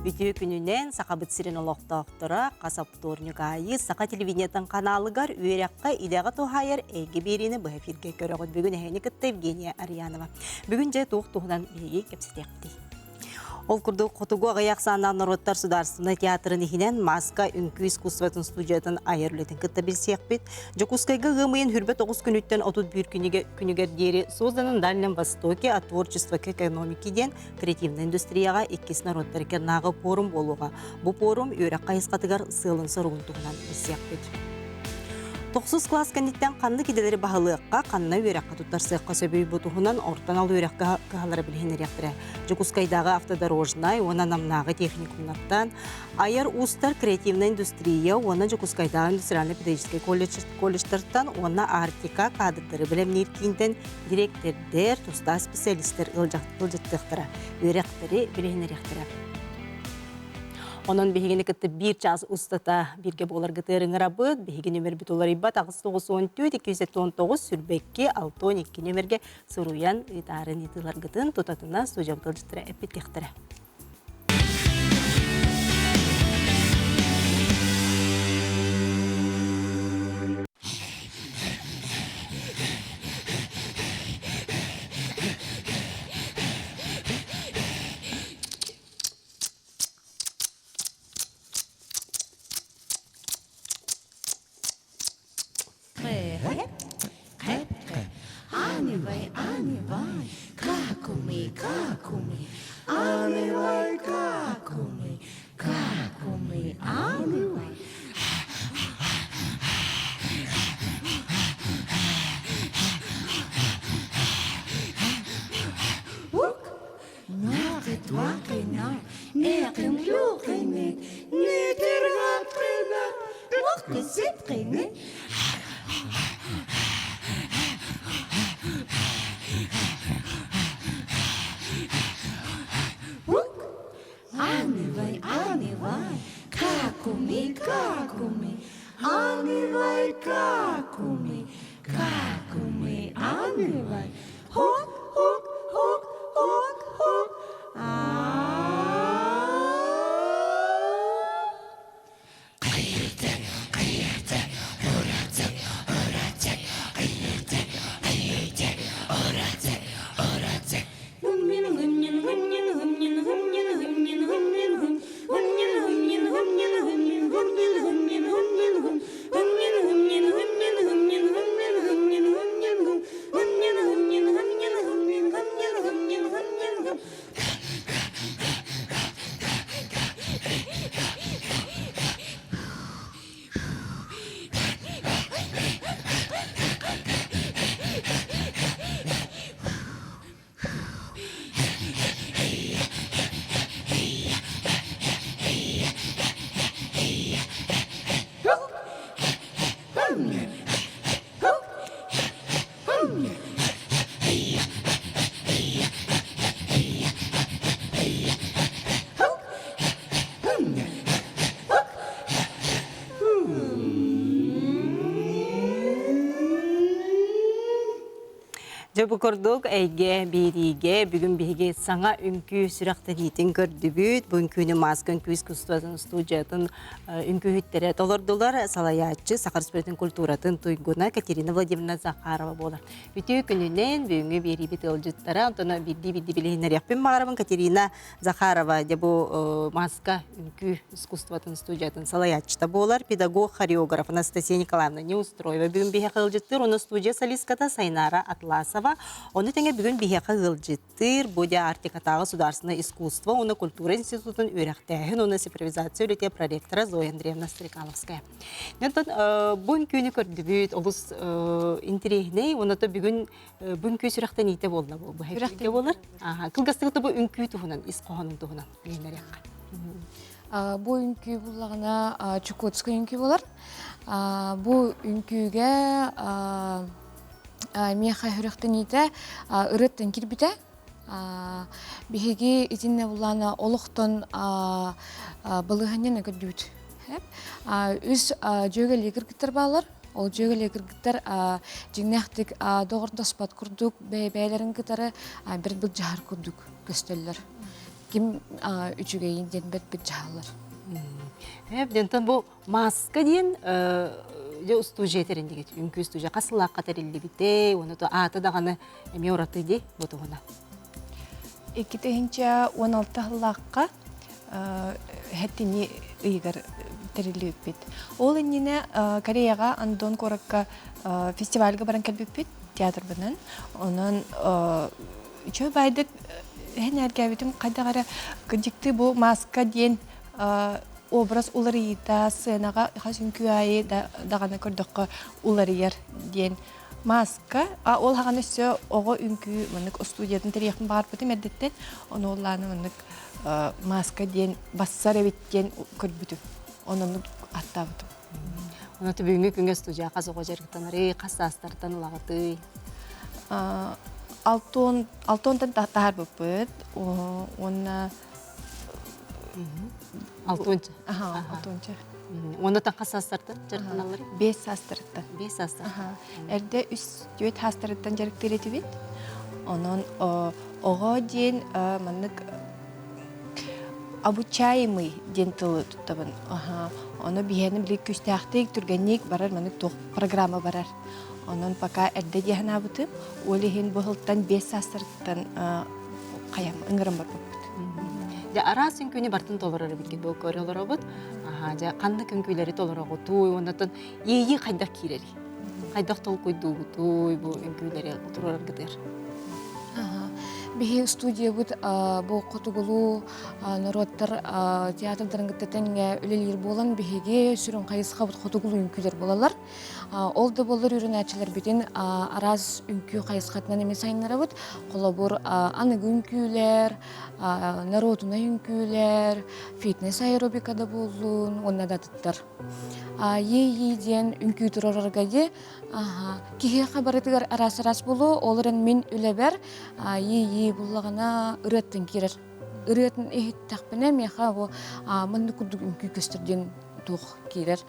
Үтүө күнүнэн Сахабыт сирин олохтоохторо хас оптуорньук аайы Саха телевидениетын каналыгар үөрэххэ идэҕэ туһаайар эйгэ биэриини быһа эфиргэ көрөҕүт. Бүгүн эһэни кытта Евгения Арьянова. Бүгүн дьэ туох туһунан биһиги кэпсэтиэхпитий? Ол курдук, хотугу аҕыйах ахсааннаах норуоттар судаарыстыбаннай театрын иһинэн Маска үҥкүү искусствотын студиятын айар үлэтин кытта билсиэхпит. Дьокуускайга ыам ыйын 29 күнүттэн 31 күнүгэр диэри «Создан на Дальнем Востоке от творчества к экономике» диэн креативнай индустрияҕа иккис норуоттар иккиарнааҕы пуорум буолуоҕа. Бу пуорум үөрэх хайысхатыгар сыалын-соругун туһунан билсиэхпит. Тохсус кылаас кэнниттэн ханнык идэлэри баһылыахха, ханна үөрэххэ туттарсыахха сөбүй бу туһунан орто анал үөрэх кыһалара билиһиннэриэхтэрэ. Дьокуускайдааҕы автодорожнай уонна Намнааҕы техникумнартан айар уустар креативнай индустрия уонна Дьокуускайдааҕы индустриальнай педагогическай колледжтартан уонна Арктика кадрдары бэлэмниир киинтэн дириэктэрдэр, тустаах специалистар ыалдьыттыахтара, үөрэхтэри билиһиннэриэхтэрэ. Онон биһигини кытта биир чаас устата бииргэ буоларгытыгар ыҥырабыт. Биһиги нөмербит уларыйбат 894 219 сүрбэкки 62 нөмергэ суруйан ыытаарын ыытыыларгытын тутатына студиябыт ыалдьыттара эппиттиэхтэрэ. Дьэ бу курдук эйгэ биэриигэ бүгүн биһиги саҥа үҥкүү сүрэхтэниитин көрдүбүт. Бу үҥкүүнү Маска үҥкүү искусствотын студиятын үҥкүүһүттэрэ толордулар. Салайааччы Саха Республикатын культуратын туйгуна Катерина Владимировна Захарова буолар. Үтүө күнүнэн бүгүҥҥү биэриибит ыалдьыттара, онтон биирдии-биирдии билиһиннэриэхпин баҕарабын Катерина Захарова, дьэ бу Маска үҥкүү искусствотын студиятын салайааччыта буолар, педагог, хореограф Анастасия Николаевна Неустроева бүгүн биһиэхэ ыалдьыттыыр, уонна студия солистката Сайнара Атласова. Ону тэҥэ бүгүн биһиэхэ ыалдьыттыыр, бу дьэ Арктикатааҕы судаарственное искусство уонна культура институтун үөрэхтээһин уонна цифровизация үлэтэ проректора Зоя Андреевна Стрекаловская. Онтон бу үҥкүүнү көрдүбүт, олус интэриэһинэй, уонна то бүгүн бу үҥкүү сүрэхтэниитэ буолла бу. Бу буолар. Кылгастык бу үҥкүү туһунан, ис хоһоонун туһунан билиһиннэриэххэ. Бу үҥкүү буллаҕына Чукотскай үҥкүү буолар. Бу үҥкүүгэ миэхэ сүрэхтэниитэ ырыаттан киирбитэ. Биһиги итиннэ буллаана олохтон балыһанньаны көрдүбүт. Үс дьүөгэлии кыргыттар бааллар. Ол дьүөгэлии кыргыттар дьиҥнээхтик доҕордоспот курдук бэйэ-бэйэлэрин кытары бэрт былдьаһар курдук көстөллөр. Ким үчүгэйин диэн бэрт дьаһаллар. Эбдентэн бу маска диэн дьэ устуудьуйа тэриллигит. Үҥкүү устуудьуйа хас сыллаахха тэриллибитэ, уонна то аата даҕаны эмиэ ураты дии бу туһуна. 2016 сыллаахха хэттини ыйыгар тэриллибиппит. Ол иннинэ Кореяҕа Андон куоракка фестивальга баран кэлбиппит театрбынан. Онон үчүгэй баайдык һэнээргээбитим хайдах эрэ дьикти бу маска диэн образ уларыйыыта сценаҕа хас үҥкүү аайы даҕаны көрдөххө уларыйар диэн маска а ол хаҕан өссө оҕо үҥкүү маннык студиятын тэрийиэхпин баҕарбытым эрдэттэн ону оллааны маннык маска диэн бассар эбит диэн көрбүтүм онон аттаабытым. Онон бүгүҥҥү күҥҥэ студия хас оҕо дьарыктанарый, хас саастартан ылаҕытый? Алтон алтонтан таһаарбыппыт уонна Алтонча. Алтонча. Уонна хас саастартан дьарыктаналлар? Бес саастарыттан. Бес саастарыттан. Эрдэ үс түөрт саастарыттан дьарыктыыр этибит. Онон оҕо диэн маннык обучаемый диэн тылы туттабын. Ону биһиэни били күүстээхтик, түргэнник барар маннык туох программа барар. Онон пока эрдэ дии санаабытым. Ол иһин бу сылтан 5 саастарыттан хайам ыҥыран барбыппыт. Дьэ араас үҥкүүнү бартын толорор эбиккит бу көрө олоробут. Аха, дьэ ханнык үҥкүүлэри толороҕутуй, оннотон иэйии хайдах киирэрий? Хайдах толкуйдуугутуй бу үҥкүүлэри туруораргытыгар? Биһи студиябыт бу хотугулуу норуоттар театрдарын кытта тэҥҥэ үлэлиир буолан биһиги сүрүн хайысхабыт хотугулуу үҥкүүлэр буолаллар. Ол да буоллар үөрэнээччилэрбитин араас үҥкүү хайысхатынан эмиэ сайыннарабыт. Холобур, аныгы үҥкүүлэр, норуотунай үҥкүүлэр, фитнес аэробика да буоллун уонна да атыттар. Иэйии диэн үҥкүү турарарга дии киһиэхэ барытыгар араас-араас буолуо, ол эрэн мин үлэбэр иэйии буллаҕына ырыаттан киирэр. Ырыатын иһиттэхпинэ миэхэ бу маннык курдук үҥкүү көстөр диэн туох киирэр.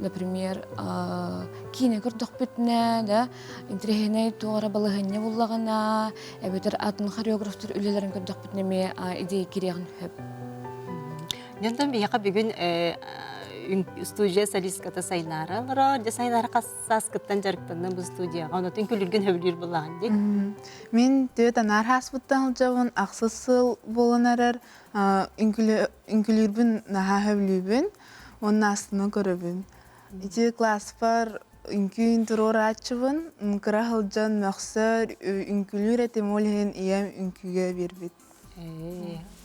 Например, киинэ көрдөхпүтүнэ да интэриэһинэй туох эрэ балаһыанньа буллаҕына, эбэтэр атын хореографтар үлэлэрин көрдөхпүтүнэ эмиэ идея киириэҕин сөп. Дьонтон биһиэхэ бүгүн студия солистката Сайнаара олорор. Дьэ Сайнаара хас сааскыттан дьарыктанна бу студияҕа? Онотун күлүргүн сөбүлүүр булаҕын дии. Мин түөрт анаар хааспыттан сылдьабын, ахсыс сыл буолан эрэр. Үҥкүлүүрбүн наһаа сөбүлүүбүн уонна астына көрөбүн. Ити класспар үҥкүүн туруорааччыбын, кыра сылдьан мөхсөр, үҥкүлүүр этим, ол иһин ийэм үҥкүүгэ биэрбит.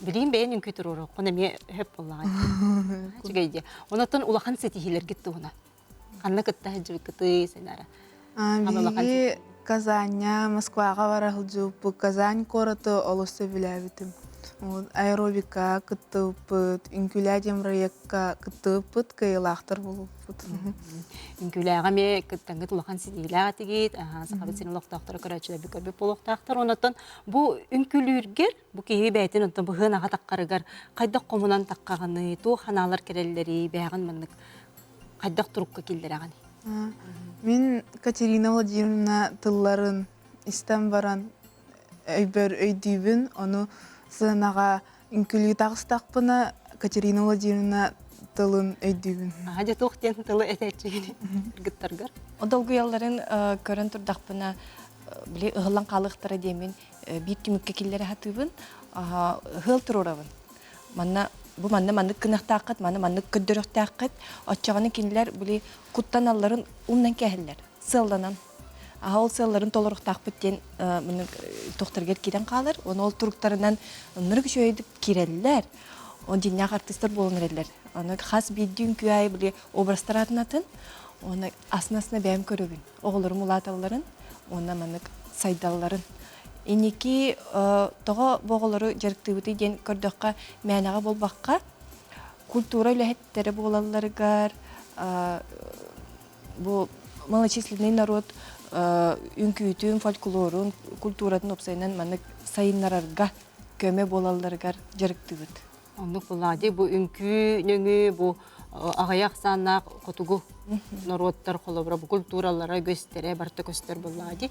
Билигин бэйэн үҥкүү туруоруоххун эмиэ сөп буоллаҕа. Үчүгэй дии. Онотон улахан ситиһиилэргит туһуна. Ханна кытта сылдьыбыккытый, Сенара? Биһиги Казаньҥа, Москваҕа бара сылдьыбыппыт. Казань куораты олус сөбүлээбитим. Аэробика кыттыбыппыт, үҥкүүлээ диэн проекка кыттыбыппыт, кыайыылаахтар буолбуппут. Үҥкүүлээҕэ эмиэ кыттаҥҥыт улахан ситиһиилээх этигит. Сахабыт сирин олохтоохторо көрөөччүлэрбит көрбүт буолуохтаахтар. Онотон Бу үҥкүүлүүргэр, бу киһи бэйэтин онтон быһыан аҕа таххарыгар хайдах хомунан таххаҕыный, туох ханаалар кэлэллэрий, бэйэҕин маннык хайдах турукка киллэрэҕиний? Мин Катерина Владимировна тылларын истэн баран өйбөр өйдүүбүн, ону сыанаҕа үҥкүүлүү таҕыстахпына Катерина Владимировна тылын өйдүүбүн. Аха дьэ туох диэн тылы этээччигин кыргыттаргар? Долгуйалларын көрөн турдахпына били ыһыллан хаалыахтара диэммин биир түмүккэ киллэрэ сатыыбын. Ыһыал туруорабын. Манна бу манна маннык гыныахтааххыт, маны маннык көрдөрүөхтээххит. Оччоҕуна кинилэр били куттаналларын умнан кээһэллэр, сыалланан. Аха ол сыалларын толоруохтаахпыт диэн маны тохторгар киирэн хаалар. Оны ол туруктарынан ыннырык үчүгэйдик киирэллэр. Он дьиннээх артыыстар буолан эрэллэр. Аны хас биирдии үҥкүү аайы били образтар атын-атын. Оны асына-асына бэйэм көрөбүн. Оҕолорум улааталларын уонна маннык сайдалларын. Инники тоҕо бу оҕолору дьарыктыыбытый диэн көрдөххө, мээнэҕэ буолбакка, культура үлэһиттэрэ буолалларыгар, бу малочисленный народ үҥкүүтүн, фольклорун, культуратын уопсайынан маннык сайыннарарга көмө буолалларыгар дьарыктыыбыт. Оннук булаа бу үҥкүү нөҥүө бу аҕыйах ахсааннаах хотугу норуоттар холобура бу культуралара үгэстэрэ барыта көстөр буоллаҕа дии.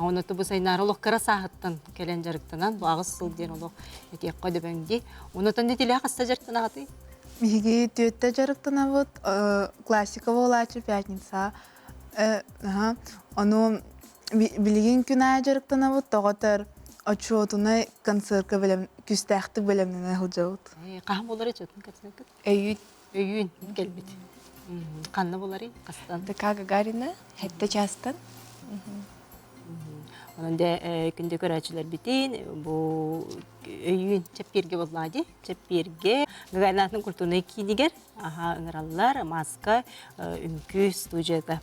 Онно бу Сайнаара олох кыра сааһыттан кэлэн дьарыктанан бу аҕыс сыл диэн олох этиэххэ дөбөҥ дии. Оннотон итилээх хаста дьарыктанаҕытый? Биһиги түөттэ дьарыктанабыт классика буолааччы пятница. Ону билигин күн аайы дьарыктанабыт, тоҕотор отчуотунай концертка бэлэм күүстээхтик бэлэмнэнэ сылдьабыт. Хаһан буолар отчуотун концерткыт? Өйүүн. Өйүүн кэлбит. Ханна буларый? Хастан? ДК Гагарина, сэттэ чаастан. Онон дэ күндү көрөөччүлэрбитин бу өйүүн чэппиэргэ буоллаа дии. Чэппиэргэ Гагаринатын культурнай киинигэр аха ыҥыраллар маска үҥкүү студията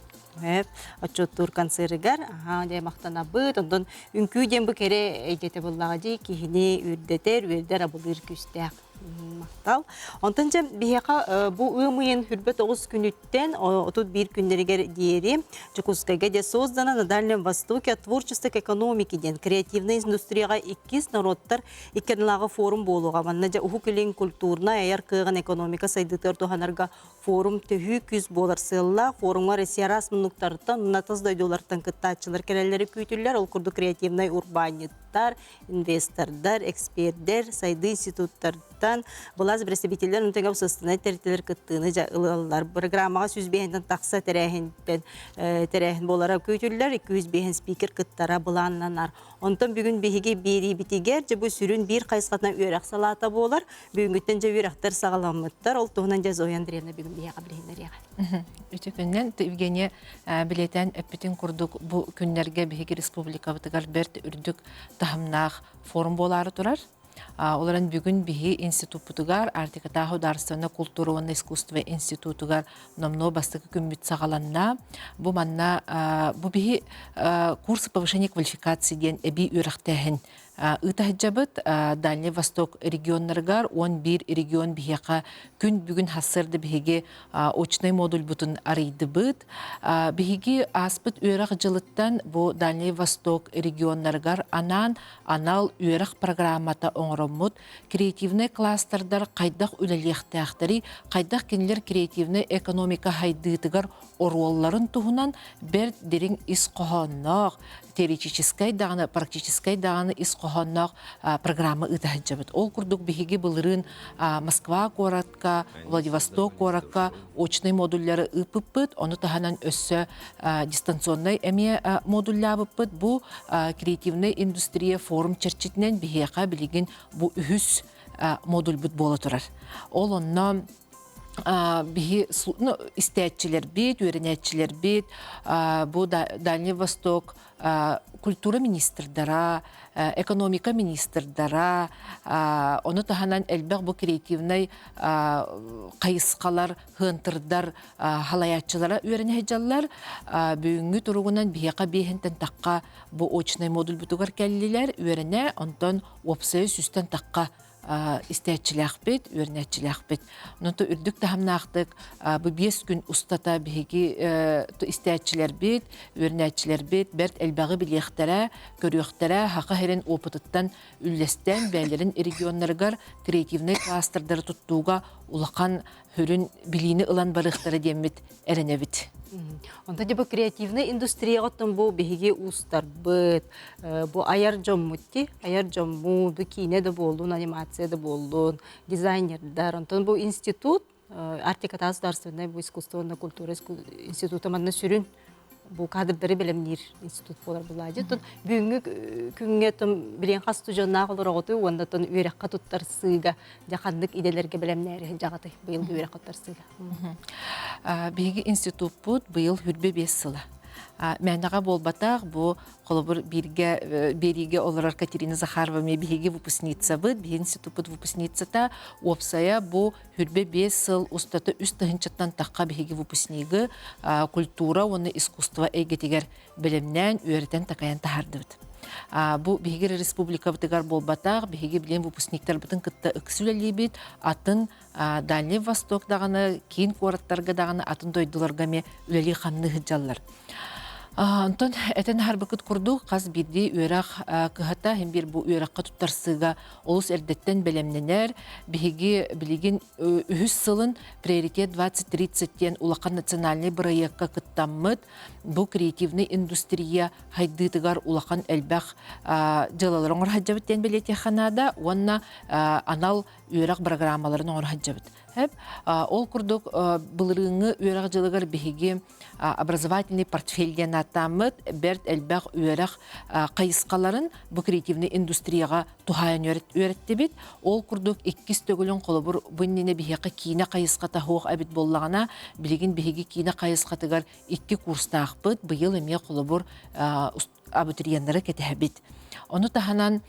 отчуоттуур концерыгар аха дьэ махтанабыт онтон үҥкүү диэн бу кэрэ эйгэтэ буоллаҕа дии киһини үөрдэтэр үөрдэр абылыыр күүстээх Махтал. Онтон дьэ биһиэхэ бу ыам ыйын 29 күнүттэн 31 күннэригэр диэри Дьокуускайга дьэ создана на Дальнем Востоке творчество экономики диэн креативнай индустрияҕа иккис норуоттар икки ардылааҕы форум буолуоҕа. Манна дьэ Уһук Илин культурнай айар кыаҕын экономика сайдыытыгар туһанарга форум төһүү күүс буолар сыаллаах. Форумҥа Россия араас муннуктарыттан уонна тас дойдулартан кыттааччылар кэлэллэрэ күүтүллэр. Ол курдук креативнай урбаанньыттар, инвестордар, экспердэр, сайдыы институттартан, былаас бэрэстэбиитэллэр онтон уопсастыбаннай тэрилтэлэр кыттыыны ылаллар. Программаҕа 105 тахса тэрээһинтэн тэрээһин буолара күүтүллэр, 205 спикер кыттара былааннанар. Онтон бүгүн биһиги биэриибитигэр дьэ бу сүрүн биир хайысхатынан үөрэх салаата буолар. Бүгүҥҥүттэн дьэ үөрэхтэр саҕаламмыттар. Ол туһунан дьэ Зоя Андреевна бүгүн биһиэхэ билиһиннэриэҕэ. Үтүө күннэн Евгения билиэтээн эппитин курдук бу күннэргэ биһиги республикабытыгар бэрт үрдүк таһымнаах форум буолаары турар. Олорон бүгүн биһи институппутугар Арктикатааҕы судаарыстыбаннай култуура уонна искусство институтугар номнуо бастакы күммүт саҕаланна. Бу манна бу биһи курс повышения квалификации диэн эбии үөрэхтээһин ыыта сылдьабыт. Дальний Восток регионнарыгар 11 регион биһиэхэ күн бүгүн сарсыарда биһиги очнай модульбутун арыйдыбыт. Биһиги ааспыт үөрэх дьылыттан бу Дальний Восток регионнарыгар анаан анал үөрэх программата оҥороммут креативнай кластердар хайдах үлэлиэхтээхтэрий, хайдах кинилэр креативнай экономика хайдыытыгар оруолларын туһунан бэрт дириҥ ис хоһоонноох, теоретическай даҕаны, практическай даҕаны ис хоһоонноох программа ыыта сылдьабыт. Ол курдук биһиги былырыын Москва куоратка, Владивосток куоракка очнай модуллары ыыппыппыт, ону таһынан өссө дистанционнай эмиэ модуллаабыппыт. Бу креативнай индустрия форум чэрчитинэн биһиэхэ билигин бу үһүс модульбут буола турар. Ол онно биһи ну, истээччилэрбит, үөрэнээччилэрбит бу Дальний Восток культура министрдара, экономика министрдара, ону таһынан элбэх бу креативнай хайысхалар, хыантырдар халайааччылара үөрэнэ сылдьаллар. Бүгүҥҥү туругунан биһиэхэ биэһинтэн тахха бу очнай модульбутугар кэллилэр, үөрэнэ, онтон уопсайа сүүстэн тахха истээччилээхпит, үөрэнээччилээхпит. Онон үрдүк таһымнаахтык бу биэс күн устата биһиги истээччилэрбит, үөрэнээччилэрбит бэрт элбэҕи билиэхтэрэ, көрүөхтэрэ, Саха сирин опытыттан үллэстэн, бэйэлэрин регионнарыгар креативнай кластердары туттууга улахан сүрүн билиини ылан барыахтара диэммит эрэнэбит. Онтон дьэ бу креативнай индустрияҕа оттон бу биһиги уустарбыт, бу айар дьоммут ти, айар дьоммут, бу киинэ да буоллун, анимация да буоллун, дизайнердар. Онтон бу институт, Арктикатааҕы государственнай бу искусство уонна культура института манна сүрүн бу кадрдары бэлэмниир институт буолар булаадьы. Оттон бүгүҥҥү күҥҥэ оттон билиэн хас студеннаах олороҕутуй уонна оттон үөрэххэ туттарсыыга дьэ ханнык идэлэргэ бэлэмнээри сылдьаҕытый быйылгы үөрэххэ туттарсыыга? Биһиги институппут быйыл 25 сыла. Мээнэҕэ буолбатах, бу холобур бииргэ биэриигэ олорор Катерина Захарова эмиэ биһиги выпускницабыт, биһиги институппут выпускницата уопсайа бу 25 сыл устата үс тыһыынчаттан тахха биһиги выпускнигы культура уонна искусство эйгэтигэр бэлэмнээн, үөрэтэн-такайан таһаардыбыт. Бу биһиги республикабытыгар буолбатах, биһиги билигин выпускниктарбытын кытта ыкса үлэлиибит, атын Дальний Восток даҕаны, киин куораттарга даҕаны, атын дойдуларга эмиэ үлэлии-хамныы сылдьаллар. Онтон этэн аһарбыкыт курдук, хас биирдии үөрэх кыһата иһин биир бу үөрэххэ туттарсыыга олус эрдэттэн бэлэмнэнэр. Биһиги билигин үһүс сылын «Приоритет 2030» диэн улахан национальнай бырайыакка кыттаммыт, бу креативный индустрия хайдыытыгар улахан элбэх дьыалалары оҥоро сылдьабыт диэн бэлиэтиэххэ наада уонна анал үөрэх бырагыраамаларын оҥоро сылдьабыт. Ол курдук былырыыҥҥы үөрэх дьылыгар биһиги образовательный портфель диэн ааттааммыт бэрт элбэх үөрэх хайысхаларын бу креативный индустрияҕа туһаайан үөрэттибит. Ол курдук иккис төгүлүн холобур бу иннинэ биһиэхэ киинэ хайысхата суох эбит буоллаҕына, билигин биһиги киинэ хайысхатыгар икки курстаахпыт, быйыл эмиэ холобур абитуриеннары кэтэһэбит. Ону таһынан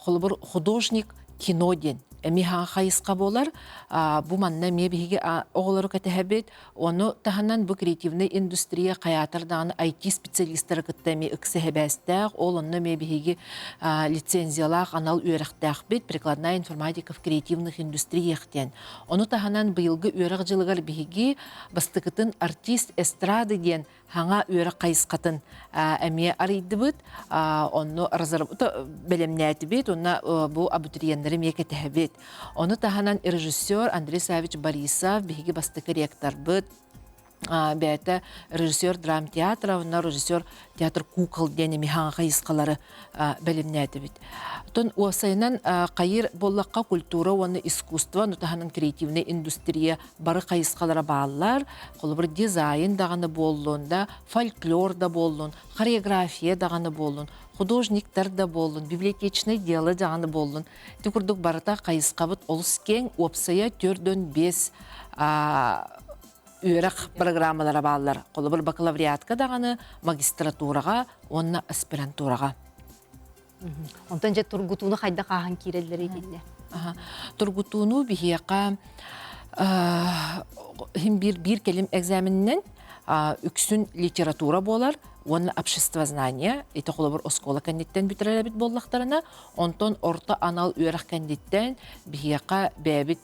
холобур художник кино диэн эмиэ хайысха буолар. Бу манна эмиэ биһиги оҕолору кэтэһэбит. Ону таһынан бу креативнай индустрия хайаатар даҕаны IT-специалистары кытта эмиэ ыкса эбээстээх. Ол онно эмиэ биһиги лицензиялаах анал үөрэхтээхпит прикладная информатика в креативных индустриях диэн. Ону таһынан быйылгы үөрэх дьылыгар биһиги бастакытын артист эстрады диэн хаҥа үөрэх хайысхатын эмиэ арыйдыбыт, онно бэлэмнээтибит, уонна бу абитуриеннары эмиэ кэтэһэбит. Ону таһынан режиссер Андрей Савич Борисов, биһиги бастакы ректорбыт, бэйэтэ режиссер драмтеатра уонна режиссер театр кукол диэн эмиэ хаҥа хайысхалары бэлэмнээтибит. Оттон уопсайынан хайыр буоллахха культура уонна искусство, ону таһынан креативнай индустрия бары хайысхалара бааллар. Холобур, дизайн даҕаны буоллун да, фольклор да буоллун, хореография даҕаны буоллун, художниктар да буоллун, библиотечнай дело даҕаны буоллун. Ити курдук барыта хайысхабыт олус киэҥ, уопсайа 4-5 үөрэх программалара бааллар. Холобур, бакалавриатка даҕаны, магистратураҕа уонна аспирантураҕа. Онтон дьэ тургутууну хайдах ааһан киирэллэр итиннэ? Тургутууну биһиэхэ иһин биир биир кэлим экзаменинэн үксүн литература буолар уонна обществознание ити холобур оскуола кэнниттэн бүтэрэр эбит буоллахтарына онтон орто анал үөрэх кэнниттэн биһиэхэ бэйэбит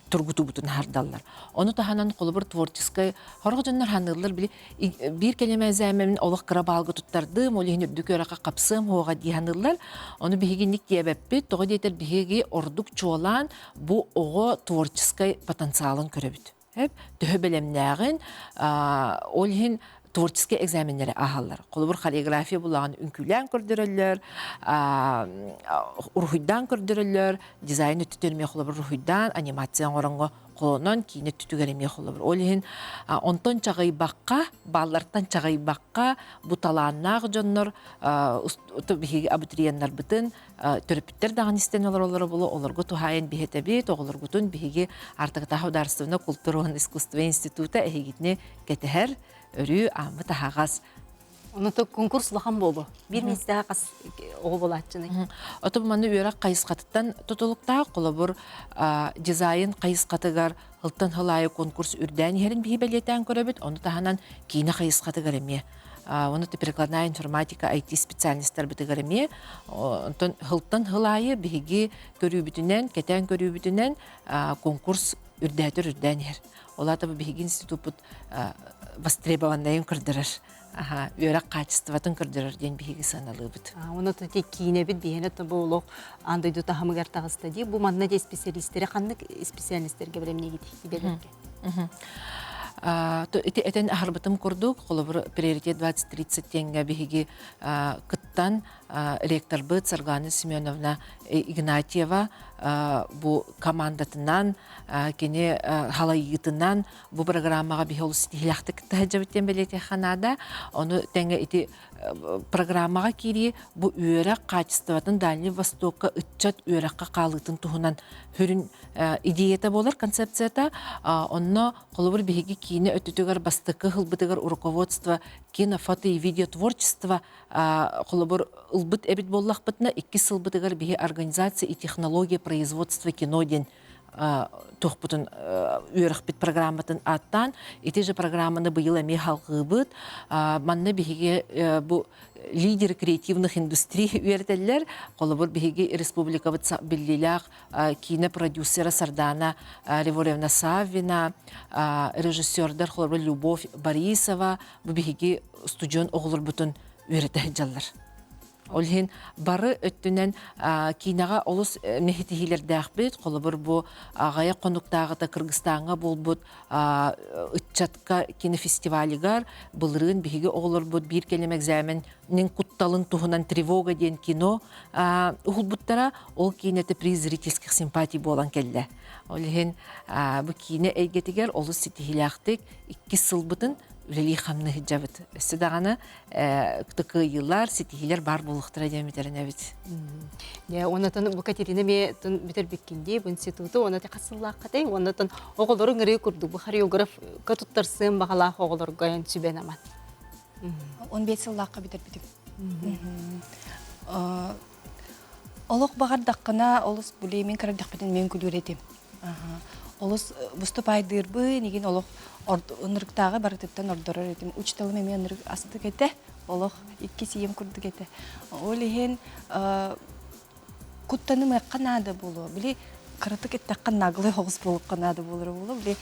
тургутуубутун аһардаллар. Ону таһынан холобур творческай хорох дьоннор ханыыллар били биир кэлим экзаменин олох кыра баалга туттардым, ол иһин үрдүк үөрэххэ хапсыам хуоҕа дии саныыллар. Ону биһиги диэбэппит, тоҕо диэтэр биһиги ордук чуолаан бу оҕо творческай потенциалын көрөбүт. Төһө бэлэмнээҕин, ол иһин творческай экзаменнэри ааһаллар. Холобур, хореография булаҕын үҥкүүлээн көрдөрөллөр, уруһуйдаан көрдөрөллөр, дизайн өттүтүн эмиэ холобур уруһуйдаан, анимация оҥороҥҥо холонон, киинэ өттүтүгэр эмиэ холобур. Ол иһин онтон чаҕыйбакка, бааллартан чаҕыйбакка, бу талааннаах дьоннор биһиги абитуриеннарбытын төрөппүттэр даҕаны истэн олороллоро буолуо, олорго туһаайан биһэтэбит, оҕолоргутун биһиги Артыктааҕы ударственнай култуура уонна искусство института эһигитини кэтэһэр, өрүү ааммыт аһаҕас. Ону конкурс улахан буолуо. Биир миэстэҕэ хас оҕо буолааччыный? Ото манна үөрэх хайысхатыттан тутулуктаах, холобур, дизайн хайысхатыгар ылтан сыл аайы конкурс үрдээн иһэрин биһи бэлиэтээн көрөбүт, ону таһынан киинэ хайысхатыгар эмиэ. Ону прикладная информатика IT специальностарбытыгар эмиэ. Онтон сылтан сыл аайы биһиги көрүүбүтүнэн, кэтээн көрүүбүтүнэн конкурс үрдээтэр үрдээн иһэр. Ол аата бу биһиги институппут востребованнайын көрдөрөр, үөрэх хаачыстыбатын көрдөрөр диэн биһиги сыаналыыбыт. Оны ити киинэбит биһиэнэ бу олох аан дойду таһымыгар таҕыста дии. Бу манна дии специалистеры ханнык специальностерге бэлэмниигит идэлэргэ? Ити этэн аһарбытым курдук, холобур, приоритет 2030 диэҥҥэ биһиги кыттан ректорбыт Саргана Семеновна Игнатьева бу командатынан, кини халайыытынан бу программаҕа биһи олус ситиһиилээхтик кытта сылдьабыт диэн бэлиэтиэххэ наада. Ону тэҥэ ити программаҕа киирии бу үөрэх хаачыстыбатын Дальний Востокка ыччат үөрэххэ хаалыытын туһунан сүрүн идеята буолар, концепцията. Онно холобур биһиги киинэ өттүтүгэр бастакы ылбытыгар руководство кино, фото и видеотворчество холобур ылбыт эбит буоллахпытына, иккис сылбытыгар биһи организация и технология производства кино диэн. туохпутун үөрэхпит программатын ааттаан ити же программаны быйыл эмиэ халҕыыбыт. Манна биһиги бу лидеры креативных индустрий үөрэтэллэр. Холобур, биһиги республикабыт биллиилээх киинэ продюсера Сардана Реворевна Саввина, режиссердар холобур Любовь Борисова бу биһиги студент оҕолорбутун үөрэтэ сылдьаллар. Ол иһин бары өттүнэн киинэҕэ олус нэһитиһиилэрдээхпит. Холобур, бу аҕыйах хонуктааҕыта Кыргызстаҥҥа буолбут ыччатка кинофестивалыгар былырыын биһиги оҕолорбут биир кэлим экзаменин кутталын туһунан «Тревога» диэн кино уһулбуттара. Ол киинэтэ приз зрительских симпатий буолан кэллэ. Ол иһин бу киинэ эйгэтигэр олус ситиһиилээхтик иккис сылбытын үлэлии-хамныы сылдьабыт. Өссө даҕаны кыайыылар, ситиһиилэр баар буолуохтара диэн бүтэринэбит. Дьэ, онотон бу Катерина эмиэ бүтэрбиккин дии, бу институту, онно хас сыллааххатай, оннотон оҕолору ыҥырыы курдук бу хореографка туттарсыан баҕалаах оҕолорго эн сүбэн аман. 15 сыллаахха бүтэрбитим. Олох баҕардаххына, олус били мин кырардахпытын мен күлүүр этим. Олус выступайдыырбын, игин олох ынырыктааҕы барытыттан ордорор этим. Учителым эмиэ ынырык астык этэ, олох иккис ийэм курдук этэ. Ол иһин куттанымыахха наада буолуо. Били кыратык эттэххэ наглый оҕус буолуохха наада буолара буолуо. Били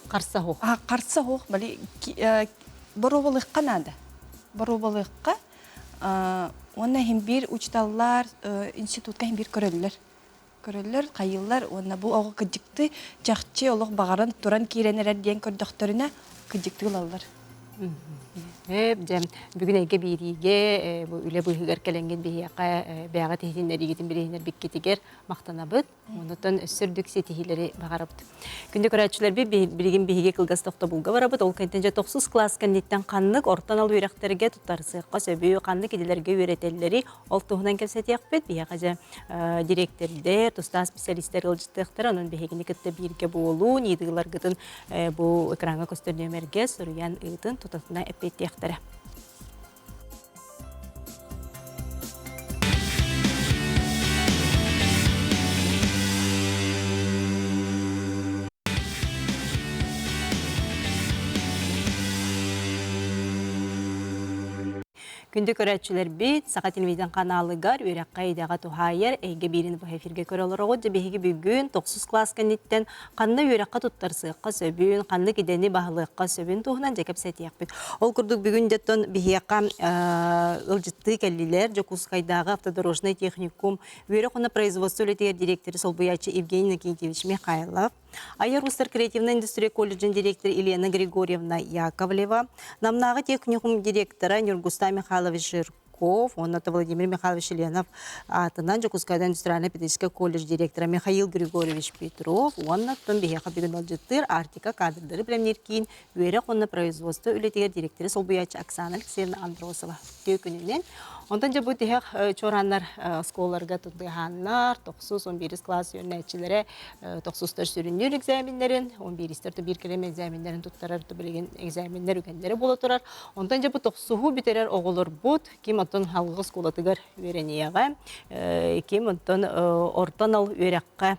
Харса оһох. Харса оһох, били боруобалыахха наада. Боруобалыахха Уонна иһин биир учууталлар институтка иһин биир көрөллөр. Көрөллөр, хайыыллар уонна бу оҕо кыдьыкты чахчы олох баҕаран туран киирэн эрэр диэн көрдөхтөрүнэ кыдьыкты ылаллар. Дьэ, бүгүн эйгэ биэриигэ бу үлэ быыһыгар кэлэҥҥит биһиэхэ бэйэҕит иһитиннэриигитин билиһиннэрбиккитигэр махтанабыт. Онтон өссө үрдүк ситиһиилэри баҕарабыт. Күндү көрөөччүлэрбит, билигин биһиги кылгас тохтобулга барабыт. Ол кэнниттэн дьэ тохсус кылаас кэнниттэн ханнык орто анал үөрэхтэргэ туттарсыахха сөбүй, ханнык идэлэргэ үөрэтэллэри ол туһунан кэпсэтиэхпит. Биһиэхэ дьэ дириэктэрдэр, тустаах специалистэр ыалдьыттыахтара. Онон биһигини кытта бииргэ буолуу, ыйытыыларгытын бу экраҥҥа көстөр нүөмэргэ суруйан ыытын тутатына эппиэттиэхтэрэ. Күндү көрөөччүлэрбит, Саха телевизион каналыгар үөрэххэ идэҕэ туһаайар эйгэ биирин быһа эфиргэ көрө олороҕут. Дьэ биһиги бүгүн тохсус кылаас кэнниттэн ханна үөрэххэ туттарсыахха сөбүн, ханнык идэни баһылыахха сөбүн туһунан дьэ кэпсэтиэхпит. Ол курдук бүгүн дьоттон биһиэхэ ыалдьыттыы кэллилэр Дьокуускайдааҕы автодорожнай техникум үөрэх уонна производство үлэтигэр директоры солбуйааччы Евгений Иннокентьевич Михайлов, Айар Уустар креативнай индустрия колледжын директора Елена Григорьевна Яковлева, Намнааҕы техникум директора Нюргуста Михайлович Жирков, уонна Владимир Михайлович Еленов аатынан Дьокуускайдан индустриальнай педагогическай колледж директора Михаил Григорьевич Петров уонна оттон биһиэхэ бүгүн ыалдьыттыыр Арктика кадрдары бэлэмниир киин үөрэх уонна производство үлэтигэр директоры солбуйааччы Оксана Алексеевна Андросова үтүө күнүнэн. Онтон дьэ бу тиһэх чуорааннар оскуолаларга тутуһааннар, тохсус, он биирис класс үөрэнээччилэрэ тохсустар сүрүннүүр экзаменнэрин, он бииристэр биир кэлим экзаменнэрин туттарар билигин экзаменнэр үгэннэрэ буола турар. Онтон дьэ бу тохсуһу бүтэрэр оҕолорбут ким оттон халҕы оскуолатыгар үөрэниэҕэ, ким оттон орто анал үөрэххэ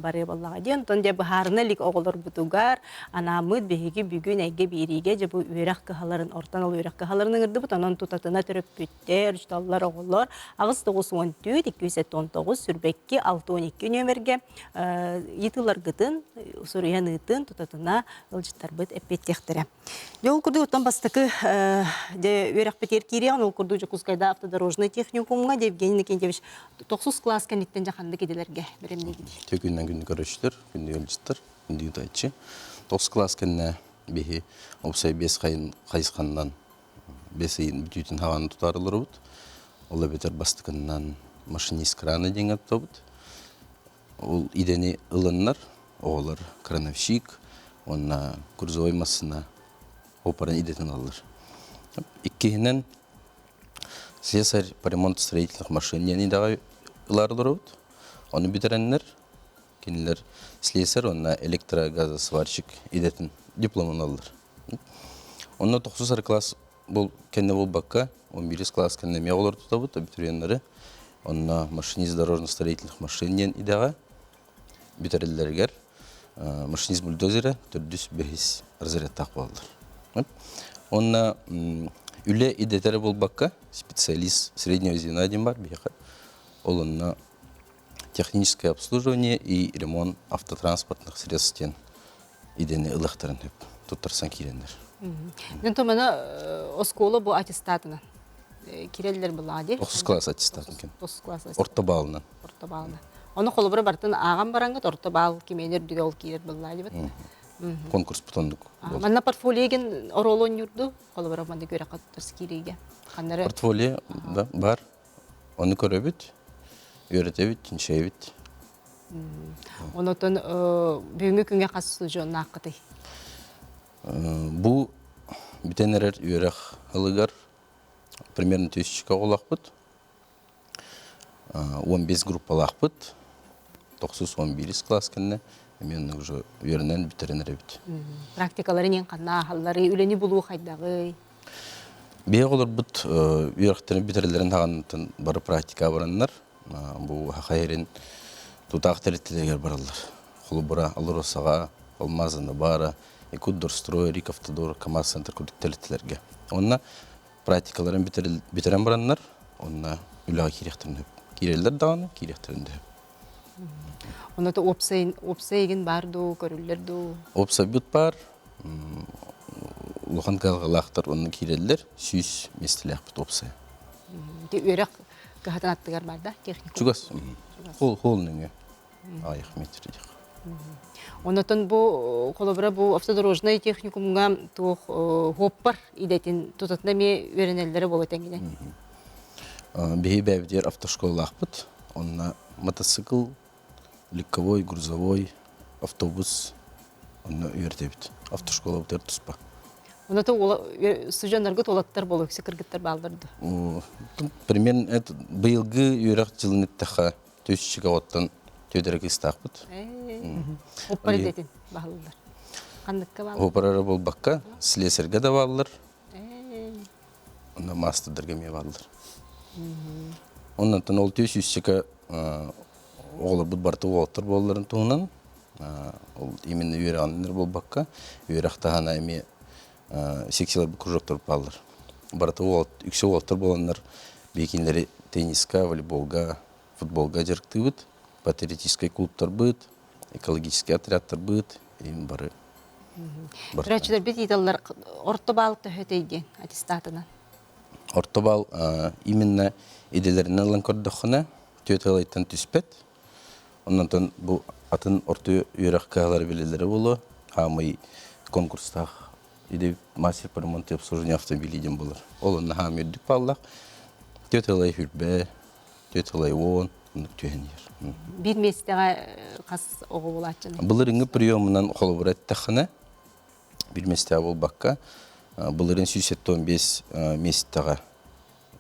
барыа буоллаҕа диэн. Онтон дьэ быһаарына илик оҕолорбутугар анааммыт биһиги бүгүн эйгэ биэриигэ дьэ бу үөрэх кыһаларын, орто анал үөрэх кыһаларын ыҥырдыбыт. Онон тутатына төрөппүттэр, учууталлар, оҕолор 894 279 сүрбэкки 62 нүөмэргэ ыйытыыларгытын суруйан ыытын тутатына ыалдьыттарбыт эппиэттиэхтэрэ. Дьэ ол курдук оттон бастакы дьэ үөрэхпитигэр киириэҕин ол курдук Дьокуускайда автодорожнай техникумҥа Евгений Иннокентьевич тохсус кылаас кэнниттэн дьэ ханнык идэлэргэ бэлэмниигитий? Үтүө күнүнэн күндү көрөөччүлэр, күндү ыалдьыттар, күндү ыытааччы. Тохсус кылаас кэннэ биһи уопсай биэс хайысханнан бэс ыйын бүтүүтүн хаҕаны тутаары олоробут. Ол эбэтэр бастакыннан машинист крана диэҥҥэ тутабыт. Ол идэни ылыннар оҕолор крановщик уонна грузовой массыына опорын идэтин ылаллар. Иккиһинэн слесарь по ремонту строительных машин диэн идэҕэ ылаары олоробут. Ону бүтэрэннэр кинилэр слесарь уонна электрогазосварщик идэтин дипломун ылаллар. Онно тохсус эрэ класс Бу кэннэ буолбакка, 11 класс кэннэ эмиэ оҕолору тутабыт, абитуриеннары. Онно машинист дорожно-строительных машин диэн идэҕэ бүтэрэллэригэр. Машинист бульдозера төрдүс бэһис разрядтаах буолаллар. Онно үлэ идэтэрэ буолбакка специалист среднего звена диэн бар биһиэхэ. Ол онно техническое обслуживание и ремонт автотранспортных средств диэн идэни ылыахтарын сөп туттарсан киирэннэр. Дьон мана оскуола бу аттестатынан киреллер была ди. Тохсус класс аттестатын кем. Тохсус класс Орто баалынан. Орто баалынан. Ону холобура бартын ааҕан бараҥҥыт орто баал кимиэнэ үрдүгэ ол киирэр быллаа дибит. Конкурс бутондук. Манна портфолиогин оруолу оонньуурду холобура манна күрэххэ туттарс киириигэ. Ханнары Портфолио да бар. Ону көрөбүт, үөрэтэбит, чинчийэбит. Онотон бүгүҥҥү күҥҥэ хас устудьуоннааххытый? Бу бүтэн эрэр үөрэх ылыгар примерно тысячка оҕолоохпут. 15 группалаахпыт. 9-11 класс кэннэ эмиэ уже үөрэнэн бүтэрэн эрэбит. Практикаларын ең ханна аһаллары, үлэни булуу хайдаҕый? Биһиги олорбут үөрэхтэрин бүтэрэллэрин хаҕаннытын бары практика бараннар, бу саха сирин тутаах тэрилтэлэригэр бараллар. Холобура, Алросаҕа, Алмазана баара, Якутдорстрой, Рикавтодор, КамАЗ-центр курдук тэрилтэлэргэ. Онно практикаларын бүтэрэн бараннар, онно үлэҕэ киириэхтэрин сөп. Киирэллэр даҕаны, киириэхтэрин да сөп. Онно уопсай уопсай баар дуу, көрүллэр дуу? Уопсайбыт баар, улахан кыһалҕалаахтар онно киирэллэр, 100 миэстэлээхпит уопсайа. Ити үөрэх кыһатын аттыгар бар да, техникум? Чугас. Хол хол нөҥүө. Аҕыйах метр диэх. Онотон бу холобура бу автодорожнай техникумҥа туох хуоппар идэтин тутатына эмиэ үөрэнэллэрэ буола тэҥинэ. Биһи бэйэбитигэр автошколалаахпыт. Онно мотоцикл, легковой, грузовой, автобус онно үөрэтэбит. Автошколабытыгар туспа. Оното студеннаргыт уолаттар буолуо үксэ кыргыттар бааллар дуо? Примерно это быйылгы үөрэх дьылын эттэххэ түс оттон түөдэрэ кыыстаахпыт. Оппар идэтин баһыллар. Ханныкка бааллар? Оппар буолбакка, слесарьга да бааллар. Онно маастардарга эмиэ бааллар. Оннуттан ол түс үссэкэ оҕолорбут барыта уолаттар буолларын туһунан ол именно үөрэҕиннэр буолбакка, үөрэх таһына эмиэ секциялар кружоктар бааллар. Барыта үксэ уолаттар буоланнар биһикинилэри тенниска, волейболга, футболга дьарыктыыбыт, патриотическай клубтарбыт, экологическай отрядтарбыт, им бары. Көрөөччүлэрбит ыыталлар орто баал төһөтөй диэн аттестатынан? Орто баал именно идэлэринэн ылан көрдөххүнэ, түөрт ыалайтан түспэт. Оннотон бу атын орто үөрэх кыһалара билэллэрэ буолуо. Хаамый конкурстаах идэ мастер по ремонту и обслуживанию автомобилей диэн буолар. Ол онно хаамый үрдүк бааллаах. Түөрт ыалай хүрбэ, түөрт ыалай уон, оннук түһэн иһэр. Биир миэстэҕэ хас оҕо буолааччыный? Былырыҥҥы приемунан холобур эттэххинэ, биир миэстэҕэ буолбакка, былырыын 175 миэстэҕэ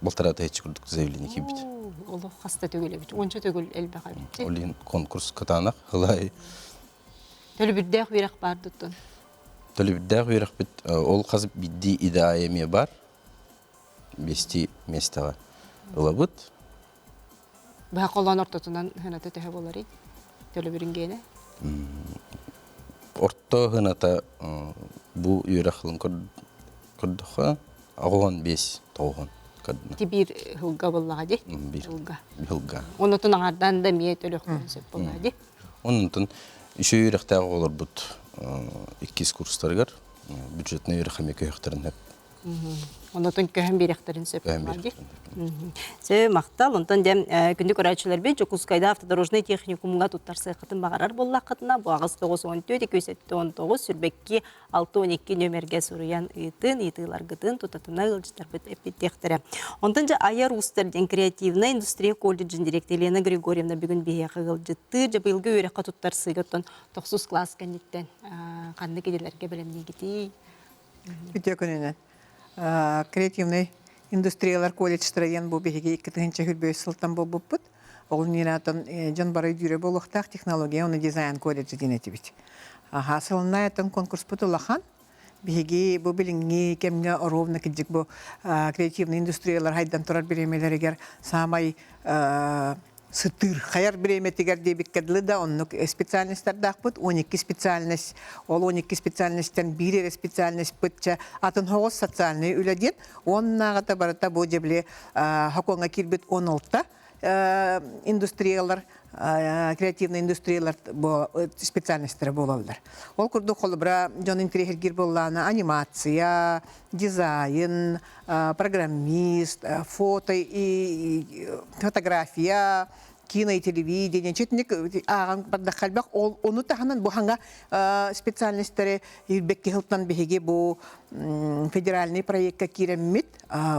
балтараа тыһыынча курдук заявление киирбит. Олох хаста төгүл эбит, уонча төгүл элбэх эбит. Ол иһин конкурс кытаанах, ылай. Төлөбүрдээх үөрэх баар дуттун? Төлөбүрдээх үөрэхпит ол хас биирдии идэ аайы эмиэ бар. Биэстии миэстэҕэ ылабыт. Быһа холоон ортотунан хыната төһө буоларый? Төлөбүрүн гиэнэ? Орто хыната бу үөрэх ылын көрдөххө аҕыһон биэс тоҕуһун көрдүнэ. Ити биир хылга буоллаҕа дии? Биир хылга. Хылга. Онотун аҥардаан да эмиэ төлөхтөрүн сөп буоллаҕа дии? Оннутун үчүгэй үөрэхтээх оҕолорбут иккис курстарыгар бюджетнай үөрэх эмиэ көһөхтөрүн сөп. Онотун көһөн биэрэхтэрин сөп дии. Сө махтал. Онтон дьэ күндү көрөөччүлэрбит Дьокуускайда автодорожнай техникумҥа туттарсыаххытын баҕарар буоллаххытына бу аҕыс 914 279 сүрбэкки 612 нүөмэргэ суруйан ыытын, ыйытыыларгытын тутатына ыалдьыттарбыт эппиэттиэхтэрэ. Онтон дьэ Айар уустар диэн креативнай индустрия колледжын дириэктэрэ Елена Григорьевна бүгүн биһиэхэ ыалдьыттыыр. Дьэ быйылгы үөрэххэ туттарсыыга оттон тохсус кылаас кэнниттэн ханнык идэлэргэ бэлэмниигитий? Үтүө күнүнэн. Креативнай индустриялар колледжтара диэн бу биһиги 2025 сылтан буолбуппут. Ол иннинэ дьон бары өйдүүрэ буолуохтаах технология уонна дизайн колледжа диэн этибит. Аха, сылынай атын конкурспут улахан. Биһиги бу билиҥҥи кэмҥэ ровно кырдьык бу креативный индустриялар хайдан турар бириэмэлэригэр саамай. Сытыырхайар бириэмэтигэр диэбиккэ дылы да оннук специальностардаахпыт. 12 специальность, ол 12 специальностьтан биир эрэ специальностьпыт чэ атын соҕус социальнай үлэ диэн. Уоннааҕыта барыта бу дьэ били хокуоҥҥа киирбит 16 индустриялар, креативный индустриялар специальностара буолаллар. Ол курдук холобура дьон интэриэһиргиир буоллаҕына анимация, дизайн, программист, фото и фотография, кино и телевидение, читник ааҕан бардахха элбэх. Ол ону таһынан бу хаҥа специальностары Ирбекки сылтан биһиги бу федеральный проекка киирэммит,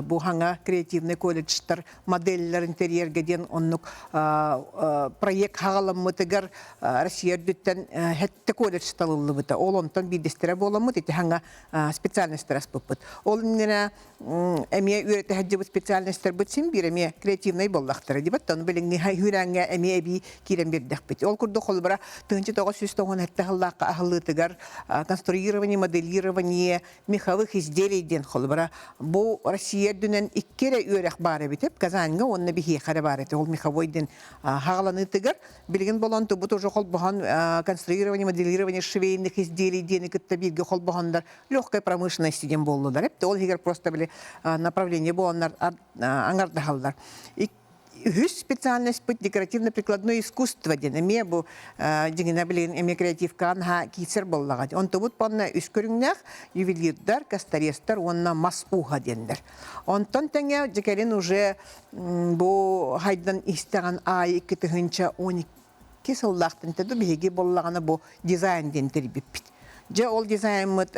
бу хаҥа креативный колледжтар моделлэр интерьергэ диэн оннук проект хаҕаламмытыгар Россия үрдүттэн хэттэ колледж талыллыбыта. Ол онтон биирдэстэрэ буоламмыт ити хаҥа специальностары аспыппыт. Ол иннинэ эмиэ үөрэтэ сылдьыбыт специальностарбыт син биир эмиэ креативнай буоллахтара дибэт. Ону билиҥҥи үүрээҥҥэ эмиэ эбии киирэн биэрдэхпит. Ол курдук холобура 1997 сыллаахха аһыллыытыгар конструирование, моделирование меховых изделий диэн холобура бу Россия үрдүнэн икки эрэ үөрэх баар эбит Казаньга уонна биһиэхэ эрэ баар этэ. Ол меховой диэн хаҕаланыытыгар Билигин болон тубут уже холбоһон конструирование, моделирование швейных изделий диэни кытта бииргэ холбоһоннор легкой промышленности диэн буоллулар. Эпти ол иһигэр просто били направление буоланнар аңардаһаллар. Үһүс специальностьпыт декоративно-прикладное искусство диэн эмиэ бу дьиҥинэ билигин эмиэ креативкаҕа наһаа киирсэр буоллаҕа. Онтубут уонна үс көрүҥнээх ювелирдар, косторезтар уонна мас ууһа диэннэр. Онтон тэҥэ дьэ уже Бу хайдан истэҕин аайы 2012 сыллаахтан тэду биһиги буоллаҕына бу дизайн диэн тэрийбиппит. Дьэ ол дизайммыт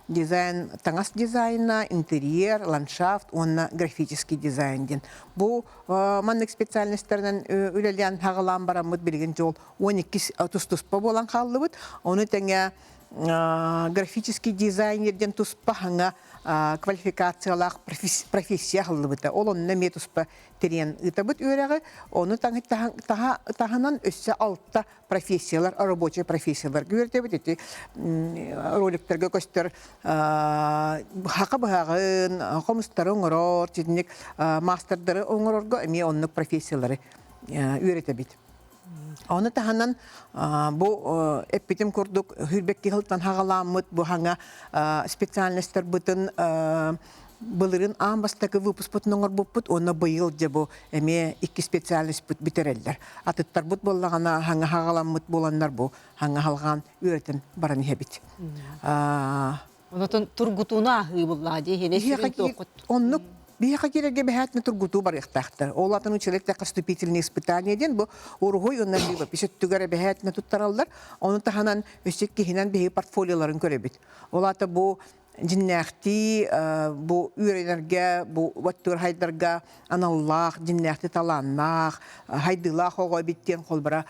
дизайн таҥас дизайна, интерьер, ландшафт уонна графический дизайн диэн. Бу маннык специальностарынан үлэлээн хаҕалаан бараммыт билигин дьол 12 тус-туспа буолан хааллыбыт. Ону тэҥэ графический дизайнер диэн туспа хаҥа квалификациялаах профессия аһыллыбыта. Ол онно эмиэ туспа тэрийэн ыытабыт үөрэҕи. Ону таһынан өссө алта профессиялар, рабочай профессияларга үөрэтэбит. Ити роликтарга көстөр хака быһаҕын, хомустары оҥорор, итинник маастардары оҥорорго эмиэ оннук профессиялары үөрэтэбит. Ону таһынан бу эппитим курдук Хүрбэкки сылтан хаҕаламмыт бу хаҥа специальностарбытын былырын аан бастакы выпускпутун оҥорбуппут уонна быйыл дьэ бу эмиэ икки специальностпыт бүтэрэллэр. Атыттарбыт буоллаҕына хаҥа хаҕаламмыт буоланнар бу хаҥа халҕаан үөрэтэн баран иһэбит. Онотон тургутууну ааһыы буллаҕа дии иһинэ сүрүн туоххут. Оннук биһиэхэ киирэргэ бэһээтинэ тургутуу барыахтаахтар. Ол атын училище вступительные испытания диэн бу уруһуй уонна живопись өттүгэр эбэһээтинэ туттараллар. Ону таһынан өссө иккиһинэн биһиги портфолиоларын көрөбүт. Ол аата бу дьиннээхтии бу үөрэнэргэ, бу оттуур хайдарга аналлаах, дьиннээхти талааннаах, хайдыылаах оҕо эбит диэн холбара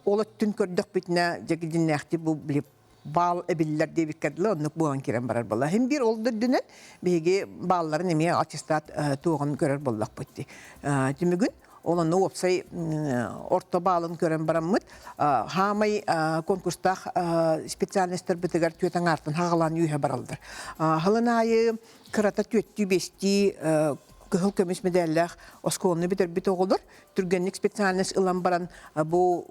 ол өттүн көрдөхпүтүнэ дьэ дьиннээхти бу били баал эбиллэр диэбиккэ дылы оннук буолан киирэн барар буолла. Иһин биир ол да үрдүнэн биһиги баалларын эмиэ аттестат туоҕун көрөр буоллахпыт дии. Түмүгүн ол онно уопсай орто баалын көрөн бараммыт хаамай конкурстаах специальностарбытыгар түөт аҥаартан хаҕалаан үөһэ бараллар. Халын аайы кырата түөттүү биэстии кыһыл көмүс мэдээллээх оскуоланы бүтэрбит оҕолор түргэнник специальность ылан баран бу